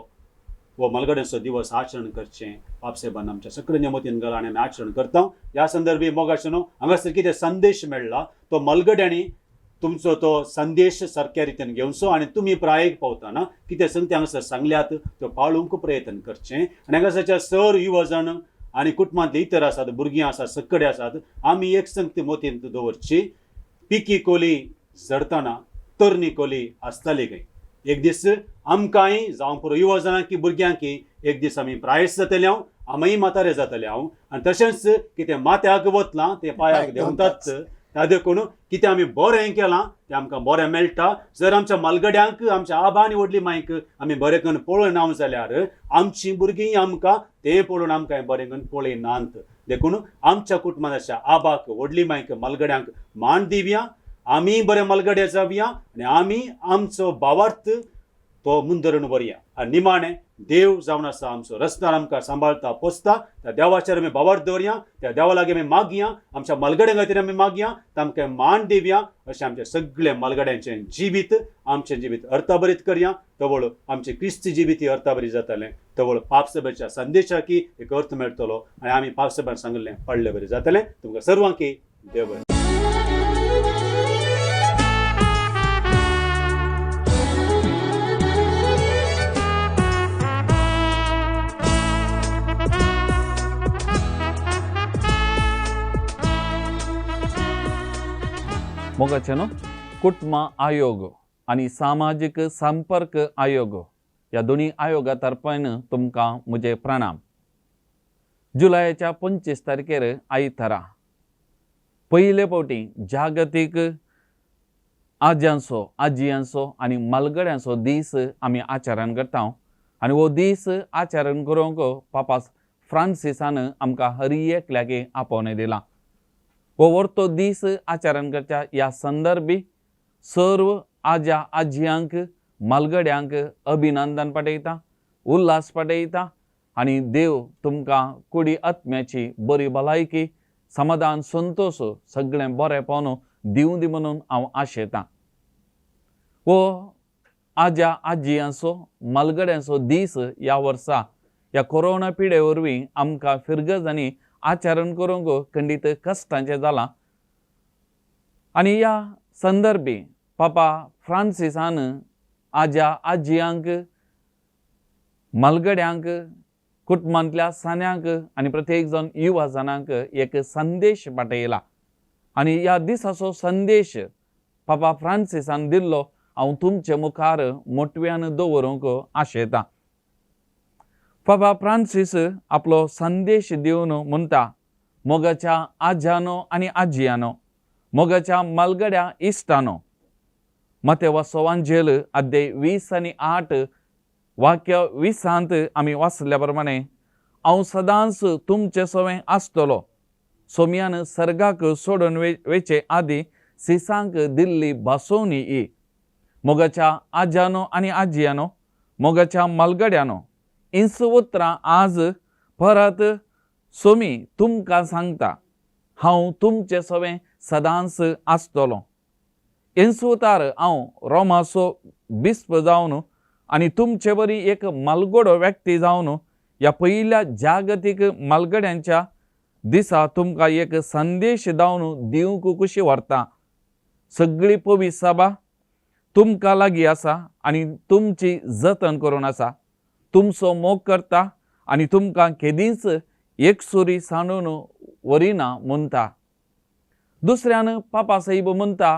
हो मालगड्यांचो दिवस आचरण करचें बाबसाहेबान आमच्या सगळ्यांच्या मतीन घाला आनी आमी आचरण करता. ह्या संदर्भी मोगाचें न्हू हांगासर कितें संदेश मेळ्ळा तो मालगड्यांनी तुमचो तो संदेश सारक्या रितीन घेवचो आनी तुमी प्रायेक पावतना कितें संगती हांगासर सांगल्यात त्यो पाळूंक प्रयत्न करचें. आनी हांगासरच्या सर युवजण आनी कुटुंबांतले इतर आसात, भुरगीं आसात, सगळे आसात, आमी एक संगती मोतींत दवरची. पिकी कोली झडतना तरणी कोली आसताली खंय, एक दीस आमकांय जावं पुरो युवजणांक की भुरग्यांक एक दीस आमी प्रायस जातले हांव, आमीय म्हातारे जातले हांव आनी तशेंच कितें माथ्याक वतलां तें पांयाक देंवतात. त्या देखून कितें आमी बरें केलां तें आमकां बरें मेळटा. जर आमच्या मालगड्यांक आमच्या आबा आनी व्हडली मायक आमी बरें करून पळयना जाल्यार आमचीं भुरगीं आमकां तें पळोवन आमकां बरें करून पळयनात. देखून आमच्या कुटुंबांत अशा आबाक व्हडली मायक मालगड्यांक मान दिवया, आमी बरे मालगडे जावया आनी आमी आमचो भावार्थ तो मुंदरून व्हरया. आनी निमाणें देव जावन आसा आमचो रस्त्यार आमकां सांबाळता पोसता, त्या देवाचेर आमी भावार्थ दवरया, त्या देवा लागीं आमी मागया, आमच्या मालगड्यां खातीर आमी मागया, तांकां मान दिवया. अशें आमचें सगळें मालगड्यांचें जिवीत आमचें जिवीत अर्थाभरीत करया. तवळ आमचें क्रिस्ती जिवीत अर्थाभरीत जातलें, तवळ पापसभेच्या संदेशाकी एक अर्थ मेळटलो आनी आमी पापसभेन सांगिल्लें पडले बरें जातलें. तुमकां सर्वांकी देव बरें. मोगाचें न्हू कुटुंब आयोग आनी सामाजीक संपर्क आयोग ह्या दोनूय आयोगा तर्फान तुमकां म्हजें प्रणाम. जुलयाच्या 25 तारखेर आयतारा पयले फावटी जागतीक आज्यांचो आजयांचो आनी मालगड्यांचो दीस आमी आचरण करता आनी हो दीस आचरण करूंक पापास फ्रांसिसान आमकां हर एकल्याक आपोवणें दिलां. हो वर्तो दीस आचरण करच्या ह्या संदर्भी सर्व आज्या आजयांक मालगड्यांक अभिनंदन पाठयता, उल्हास पाठयता आनी देव तुमकां कुडी आत्म्याची बरी भलायकी, समाधान, संतोश सगळें बरेंपण दिवं दी म्हणून हांव आशेतां. हो आज्या आजयांचो मालगड्यांचो दीस ह्या वर्सा ह्या कोरोना पिडे वरवीं आमकां फिरगजांनी आचरण करूंक खंडीत कश्टांचें जालां आनी ह्या संदर्भी पापा फ्रांसिसान आज्या आजयांक मालगड्यांक कुटुंबांतल्या सान्यांक आनी प्रत्येक जाण युवा जाणांक एक संदेश पाठयला आनी ह्या दिसाचो संदेश पापा फ्रांसिसान दिल्लो हांव तुमचे मुखार मोटव्यान दवरूंक आशेतां. पापा फ्रांसीस आपलो संदेश दिवन म्हणटा, मोगाच्या आज्यानो आनी आजयानो, मोगाच्या मालगड्या इश्टानो, मातेवाचो वांजेल अध्याय 20 आनी 8 वाक्य 20 आमी वाचल्या प्रमाणे हांव सदांच तुमचे सवें आसतलो. सोम्यान सर्गाक सोडून वेचे आदी सिसांक दिल्ली भासोवणी ही. मोगाच्या आज्यानो आनी आजयानो, मोगाच्या मालगड्यानो, इंच उतरां आज परत सोमी तुमकां सांगता, हांव तुमचे सवें सदांच आसतलो. इंच उतार हांव रोमाचो बिस्प जावन आनी तुमचे बरी एक मालगडो व्यक्ती जावन ह्या पयल्या जागतीक मालगड्यांच्या दिसा तुमकां एक संदेश दावन दिवंक खुशी व्हरता. सगळी पवित्र सभा तुमकां लागीं आसा आनी तुमची जतन करून आसा, तुमचो मोग करता आनी तुमकां केदींच एकसुरी सांडून व्हरिना म्हणटा. दुसऱ्यान पापा साहेब म्हणटा,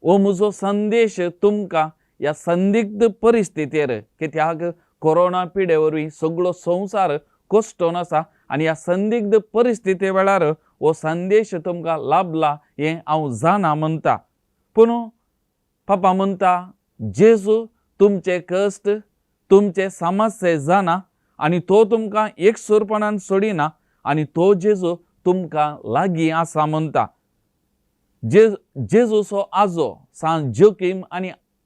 हो म्हजो संदेश तुमकां ह्या संदिग्ध परिस्थितीर, कित्याक कोरोना पिडे वरवीं सगळो संवसार कोश्टोन आसा आनी ह्या संदिग्ध परिस्थिती वेळार हो संदेश तुमकां लाभला हें हांव जाणा म्हणटा. पूण पापा म्हणटा, जेजू तुमचे कश्ट तुमचे समस्ये जाणा आनी तो तुमकां एकसूरपणान सोडिना आनी तो जेजू तुमकां लागीं आसा म्हणटा. जेजूचो आजो सांत जोकीम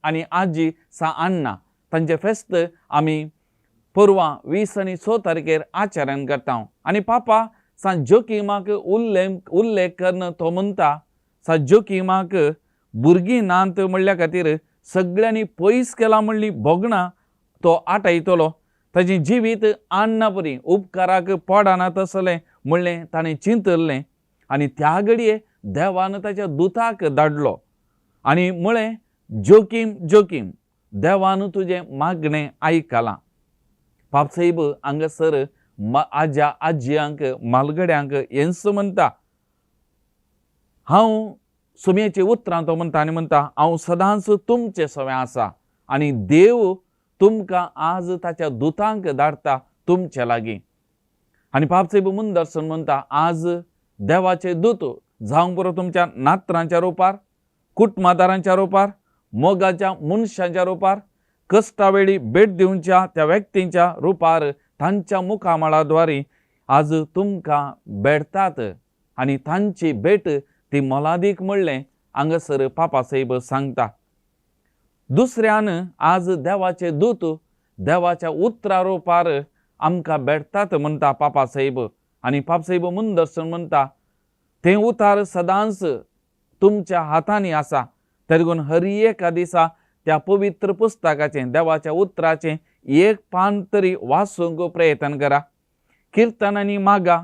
आनी आजी सांत अन्ना तांचें फेस्त आमी परवां 20 आनी 6 तारखेर आचरण करता. आनी पापा सांत जोकीमाक उल्लेख करून तो म्हणटा, सांत जोकीमाक भुरगीं नात म्हणल्या खातीर सगळ्यांनी पयस केला म्हणली भोगणां तो आटयतलो, ताचें जिवीत अन्ना परी उपकाराक पडना तसलें म्हणलें ताणें चिंतलें आनी त्या घडये देवान ताच्या दुताक धाडलो आनी म्हळें, जोकीम जोकीम, देवान तुजें मागणें आयकलां. पापसाहेब हांगासर आज्या आजयांक मालगड्यांक हेंच म्हणटा, हांव सुमयेची उतरां तो म्हणटा आनी म्हणटा, हांव सदांच तुमचे सवें आसा आनी देव तुमकां आज ताच्या दुतांक धाडटा तुमचे लागीं. आनी पापसाहेब मुंदरसन म्हणटा, आज देवाचे दूत जावंक पुरो तुमच्या नात्रांच्या रुपार, कुटुंबादारांच्या रुपार, मोगाच्या मनशांच्या रुपार, कश्टावेळी भेट दिवच्या त्या व्यक्तींच्या रुपार तांच्या मुखामळाद्वारे आज तुमकां भेटतात आनी तांची भेट ती मोलादीक म्हणलें हांगासर पापा साहेब सांगता. दुसऱ्यान आज देवाचे दूत देवाच्या उतरा रुपार आमकां भेटतात म्हणटा पापा साहेब. आनी पापा साहेब मुंदरसन म्हणटा, तें उतार सदांच तुमच्या हातांनी आसा, तरी हर एका दिसा त्या पवित्र पुस्तकाचें देवाच्या उतराचें एक पान तरी वाचूंक प्रयत्न करा. किर्तनांनी मागा,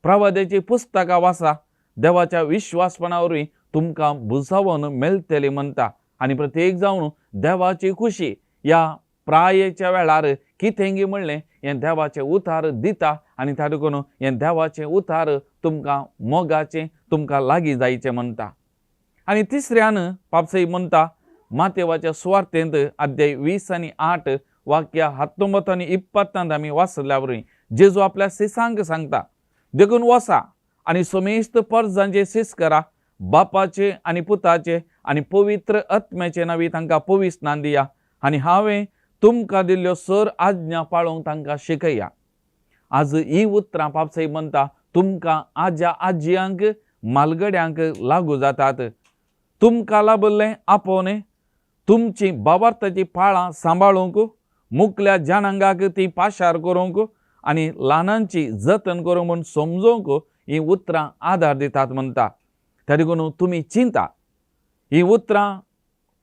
प्रवाद्याची पुस्तकां वाचा, देवाच्या विश्वासपणा वरवीं तुमकां बुजावन मेळटली म्हणटा. आनी प्रत्येक जावन देवाची खुशी ह्या प्रायेच्या वेळार कितेंगी म्हणलें हें देवाचें उतार दिता आनी त्या देखून हें देवाचें उतार तुमकां मोगाचें तुमकां लागीं जायचें म्हणटा. आनी तिसऱ्यान पापसाहेब म्हणटा, मातेवाच्या सुवार्थेंत अध्याय 20 आनी 8 वाक्य 19 आनी 20 आमी वाचल्या वरवीं जेजू आपल्या सिसांक सांगता, देखून वसा आनी समेस्त परजांचे सीस करा, बापाचे आनी पुताचे आनी पवित्र आत्म्याचे नांवी तांकां पविस्नान दिया आनी हांवें तुमकां दिल्ल्यो सर आज्ञा पाळोवंक तांकां शिकया. आज ही उतरां पापसाहेब म्हणटा तुमकां आज्या आजयांक मालगड्यांक लागू जातात. तुमकां लाभल्लें आपोवणें तुमची बाबार्थाची पाळां सांबाळूंक, मुकल्या जनांगाक ती पाशार करूंक आनी ल्हानांची जतन करूंक म्हूण समजोवंक हीं उतरां आदार दितात म्हणटा. त्या देखून तुमी चिंता, हीं उतरां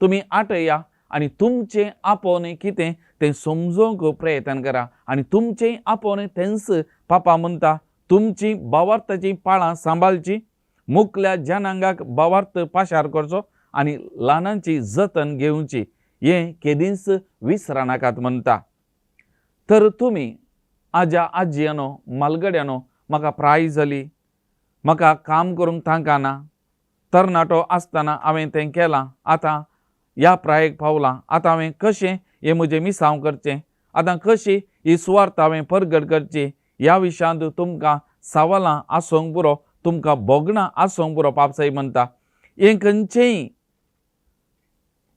तुमी आटया आनी तुमचें आपोवणें कितें तें समजोवंक प्रयत्न करा आनी तुमचें आपोवणें तेंच पापा म्हणटा तुमची बावार्थाची पाळां सांबाळची, मुकल्या जनांगाक बावार्थ पाशार करचो आनी ल्हानांची जतन घेवची हें केदींच विसरनाकात म्हणटा. तर तुमी आज्या आजयानो मालगड्यानो, म्हाका प्राय जाली, म्हाका काम करूंक तांकां ना, तरणाटो आसतना हांवें तें केलां, आतां ह्या प्रायेक पावलां, आतां हांवें कशें हें म्हजें मिसांव करचें, आतां कशी ही सुवार्थ हांवें परगट करची ह्या विशयांत तुमकां सवालां आसूंक पुरो, तुमकां भोगणां आसूंक पुरो. पापसाई म्हणटा हें खंयचेंय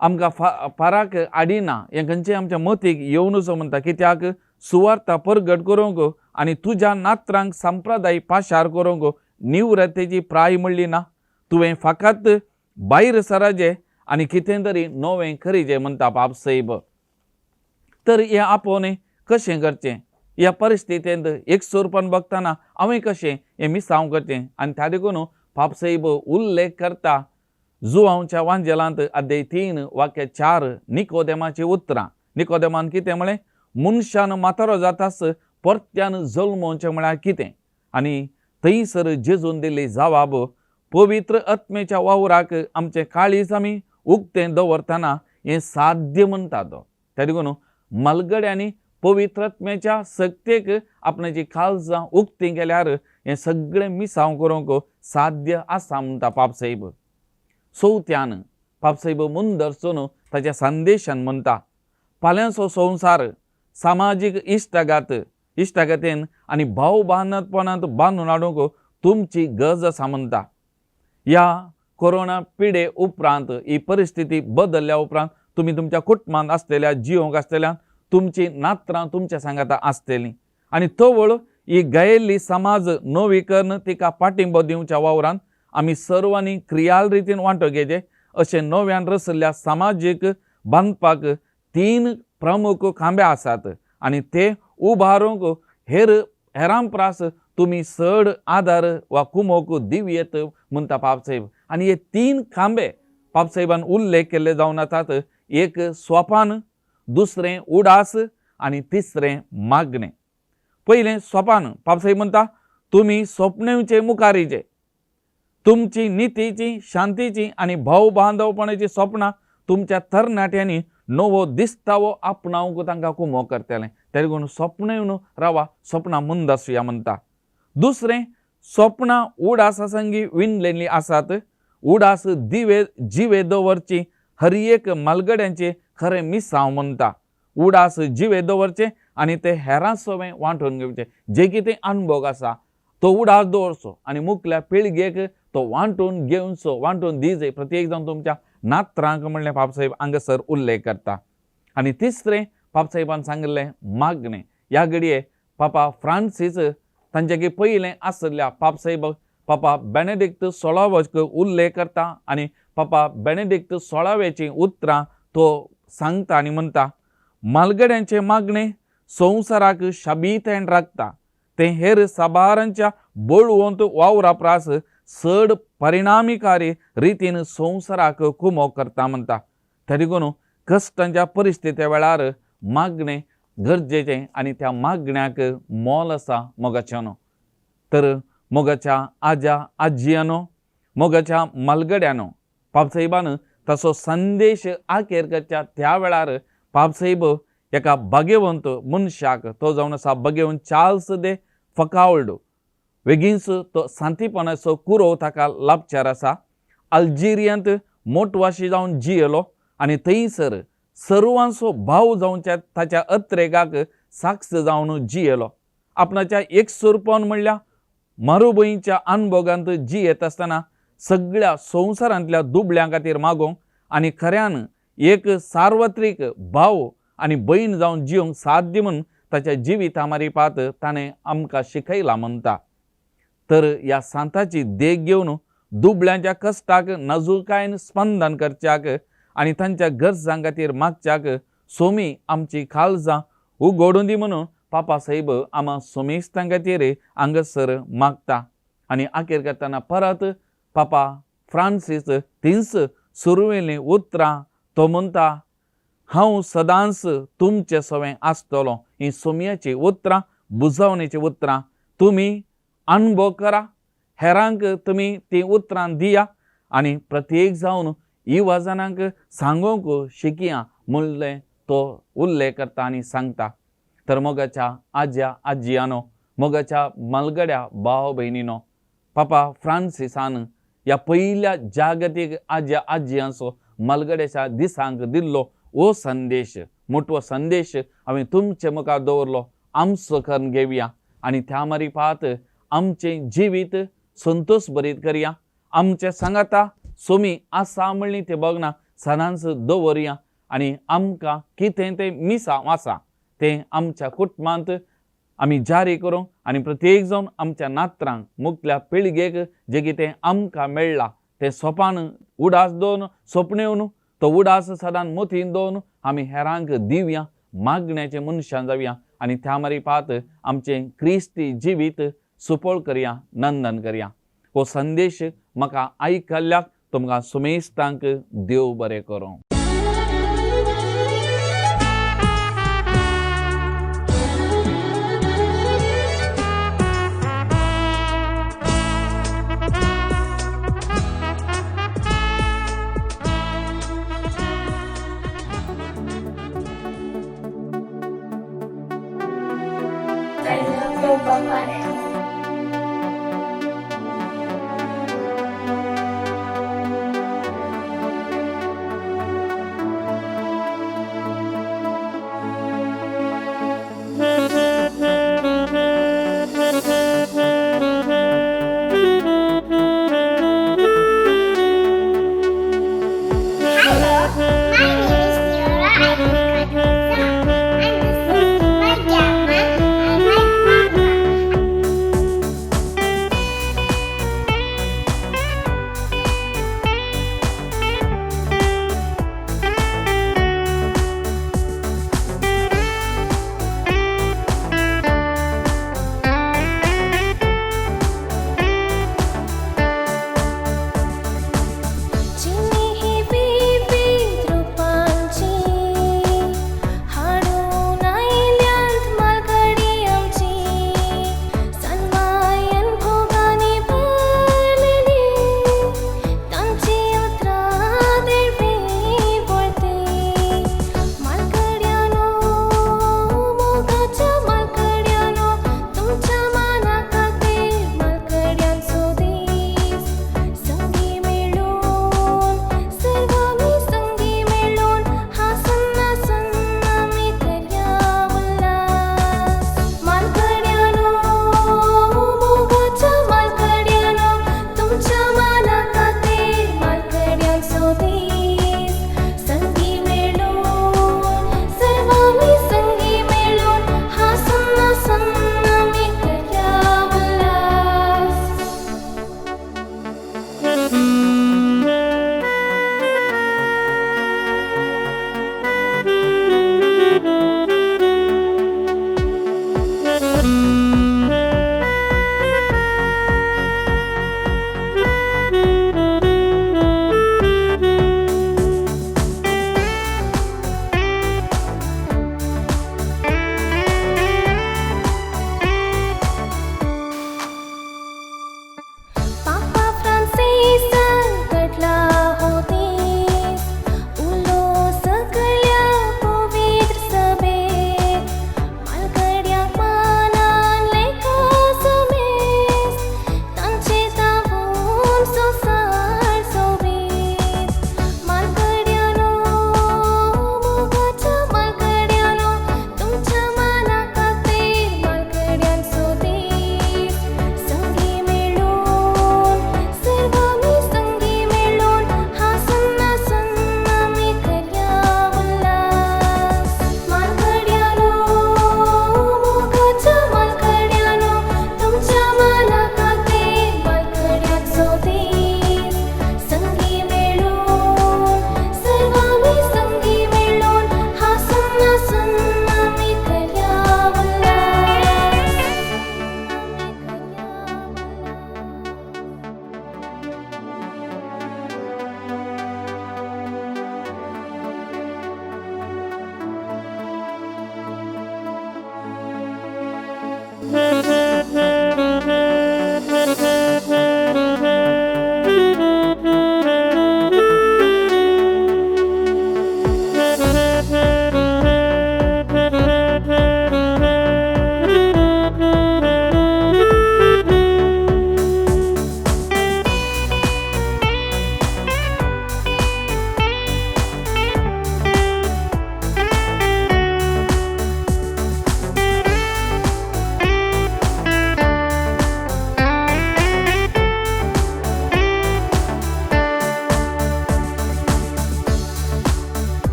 आमकां फरक हाडिना, हें खंयचेंय आमच्या मतीक येवनुचो म्हणटा. कित्याक सुवार्थ परगट करूंक आनी तुज्या नात्रांक संप्रदाय पाशार करूंक निवृत्तेची प्राय म्हणली ना, तुवें फकत भायर सराजे आनी कितें तरी नवें करीजे म्हणटा पापसाहेब. तर हें आपोवणें कशें करचें ह्या परिस्थितींत एकसुरपण बघतना हांवें कशें हें मिसांव करचें आनी त्या देखून पापसाहेब उल्लेख करता जुवांवच्या वांजेलांत अध्याय 3 वाक्य 4 निकोदेमाची उतरां. निकोदेमान कितें म्हळें, मनशान म्हातारो जातास परत्यान जल्मोवचें म्हळ्यार कितें, आनी थंयसर जेजून दिल्ली जवाब पवित्र आत्मेच्या वावराक आमचें काळीज आमी उक्तें दवरतना हें साध्य म्हणटा तो. त्या देखून म्हालगड्यांनी पवित्र आत्म्याच्या सक्तेक आपणाची काळजां उक्तीं केल्यार हें सगळें मिसांव करूंक साध्य आसा म्हणटा पापसाहेब. चवथ्यान पापसाहेब मुंदरसून ताच्या संदेशान म्हणटा फाल्यांचो संवसार सामाजीक इश्टागात इश्टागतीन आनी भाव बांदपणांत बांदून हाडूंक तुमची गरज आसा म्हणटा. ह्या कोरोना पिडे उपरांत ही परिस्थिती बदलल्या उपरांत तुमी तुमच्या कुटुंबांत आसतल्या जियोंक आसतल्या तुमची नात्रां तुमच्या सांगाता आसतलीं आनी तवळ ही गयेल्ली समाज नवी करून तिका पाठिंबो दिवच्या वावरान आमी सर्वांनी क्रियाल रितीन वांटो घेवचें अशें नव्यान रचल्ल्या समाजीक बांदपाक 3 प्रमुख खांबे आसात आनी ते उबारूंक हेर हेरां प्रास तुमी चड आदार वा कुमोक दिवयेत म्हणटा पापसाहेब. आनी हे 3 खांबे पापसाहेबान उल्लेख केल्ले जावन आसात, एक सोपान, दुसरें उडास आनी तिसरें मागणें. पयलें सोपान, पापसाहेब म्हणटा तुमी सोपणेचे मुखारीचे तुमची नितीची शांतीची आनी भाव बांदवपणाची सपनां तुमच्या तरणाट्यांनी नवो दिस्तावो आपणावंक तांकां कुमोक करतलें. तें देखून सपनां येवन रावा, सपनां मुंदासुया म्हणटा. दुसरें सपनां उडासा संगी विणलेलीं आसात, उडास दिवे जिवे दवरची हर एक म्हालगड्यांचें खरें मिसांव म्हणटा. उडास जिवे दवरचे आनी ते हेरां सवें वांटून घेवचे, जे कितें अणभव आसा तो उडास दवरचो आनी मुखल्या पिळगेक तो वांटून घेवचो, वांटून दिजे प्रत्येक जावन तुमच्या नात्रांक म्हणलें पापसाहेब हांगासर उल्लेख करता. आनी तिसरें पापसाहेबान सांगिल्लें मागणें. ह्या घडये पापा फ्रांसीस तांचे पयलें आशिल्ल्या पापसाहेब पापा बेनेडिक्त 16व्याक उल्लेख करता आनी पापा बेनेडिक्त 16व्याचीं उतरां तो सांगता आनी म्हणटा म्हालगड्यांचें मागणें संवसाराक शाबीतेन राखता, तें हेर साबारांच्या बळवंत वावरा प्रास चड परिणामीकारी रितीन संवसाराक कुमोक करता म्हणटा. त्या देखून कश्टांच्या परिस्थिती वेळार मागणें गरजेचें आनी त्या मागण्याक मोल आसा मोगाच्यानो. तर मोगाच्या आज्या आजयानो, मोगाच्या म्हालगड्यानो, पापसाहेबान ताचो संदेश आखेर करच्या त्या वेळार पापसाहेब एका भाग्यवंत मनशाक, तो जावन आसा भाग्यवंत चार्ल्स दे फकावल्ड, वेगींच तो शांतीपणाचो कुरोव ताका लाभचार आसा. अल्जेरियांत मोटवाशी जावन जियेलो आनी थंयसर सर्वांचो भाव जावच्या ताच्या अत्रेगाक साक्ष जावन जियेलो. आपणाच्या एकसुरपण म्हणल्यार मारुभंयच्या अनभोगांत जियेत आसतना सगळ्या संवसारांतल्या दुबळ्यां खातीर मागोवंक आनी खऱ्यान एक सार्वत्रीक भाव आनी भयण जावन जियोंक साध्य म्हूण ताच्या जिविता मारिपात ताणें आमकां शिकयलां म्हणटा. तर ह्या सांताची देख घेवन दुबळ्यांच्या कश्टाक नाजूकायेन स्पंदन करच्याक आनी तांच्या गरजां खातीर मागच्याक सोमी आमची काळजां उगडून दी म्हणून पापा साहेब आमा सोमेस्तां खातीर हांगासर मागता. आनी आखेर करतना परत पापा फ्रांसीस तींच सुरवेलीं उतरां तो म्हणटा हांव सदांच तुमचे सवें आसतलो. ही सोमयाचीं उतरां, बुजवणेचीं उतरां तुमी अणभव करा, हेरांक तुमी तीं उतरां दिया आनी प्रत्येक जावन युवाजनांक सांगूंक शिकया म्हणलें तो उल्लेख करता आनी सांगता. तर मोगाच्या आज्या आजयानो, मोगाच्या म्हालगड्या भाव भयणीनो, पापा फ्रांसिसान ह्या पयल्या जागतीक आज्या आजयांचो मालगड्याच्या दिसांक दिल्लो हो संदेश, मोटवो संदेश हांवें तुमचे मुखार दवरलो. आमचो करून घेवया आनी त्या मारिपात आमचें जिवीत संतोश भरीत करया. आमचे सांगाता सोमी आसा म्हणली ते बगना सदांच दवरया आनी आमकां कितें तें मिसांव आसा तें आमच्या कुटुंबांत आमी जारी करूंक आनी प्रत्येक जावन आमच्या नात्रांक मुखल्या पिळगेक जें कितें आमकां मेळ्ळां तें सोपान उडास दवरून सोपणें न्हू तो उडास सदांच मोतीन दवरून आमी हेरांक दिवया, मागण्याचे मनशां जावया आनी त्या मारिपात आमचें क्रिस्ती जिवीत सुपळ करया, नंदन करया. हो संदेश म्हाका आयकल्ल्याक तुमकां सुमेस्तांक देव बरें करूं.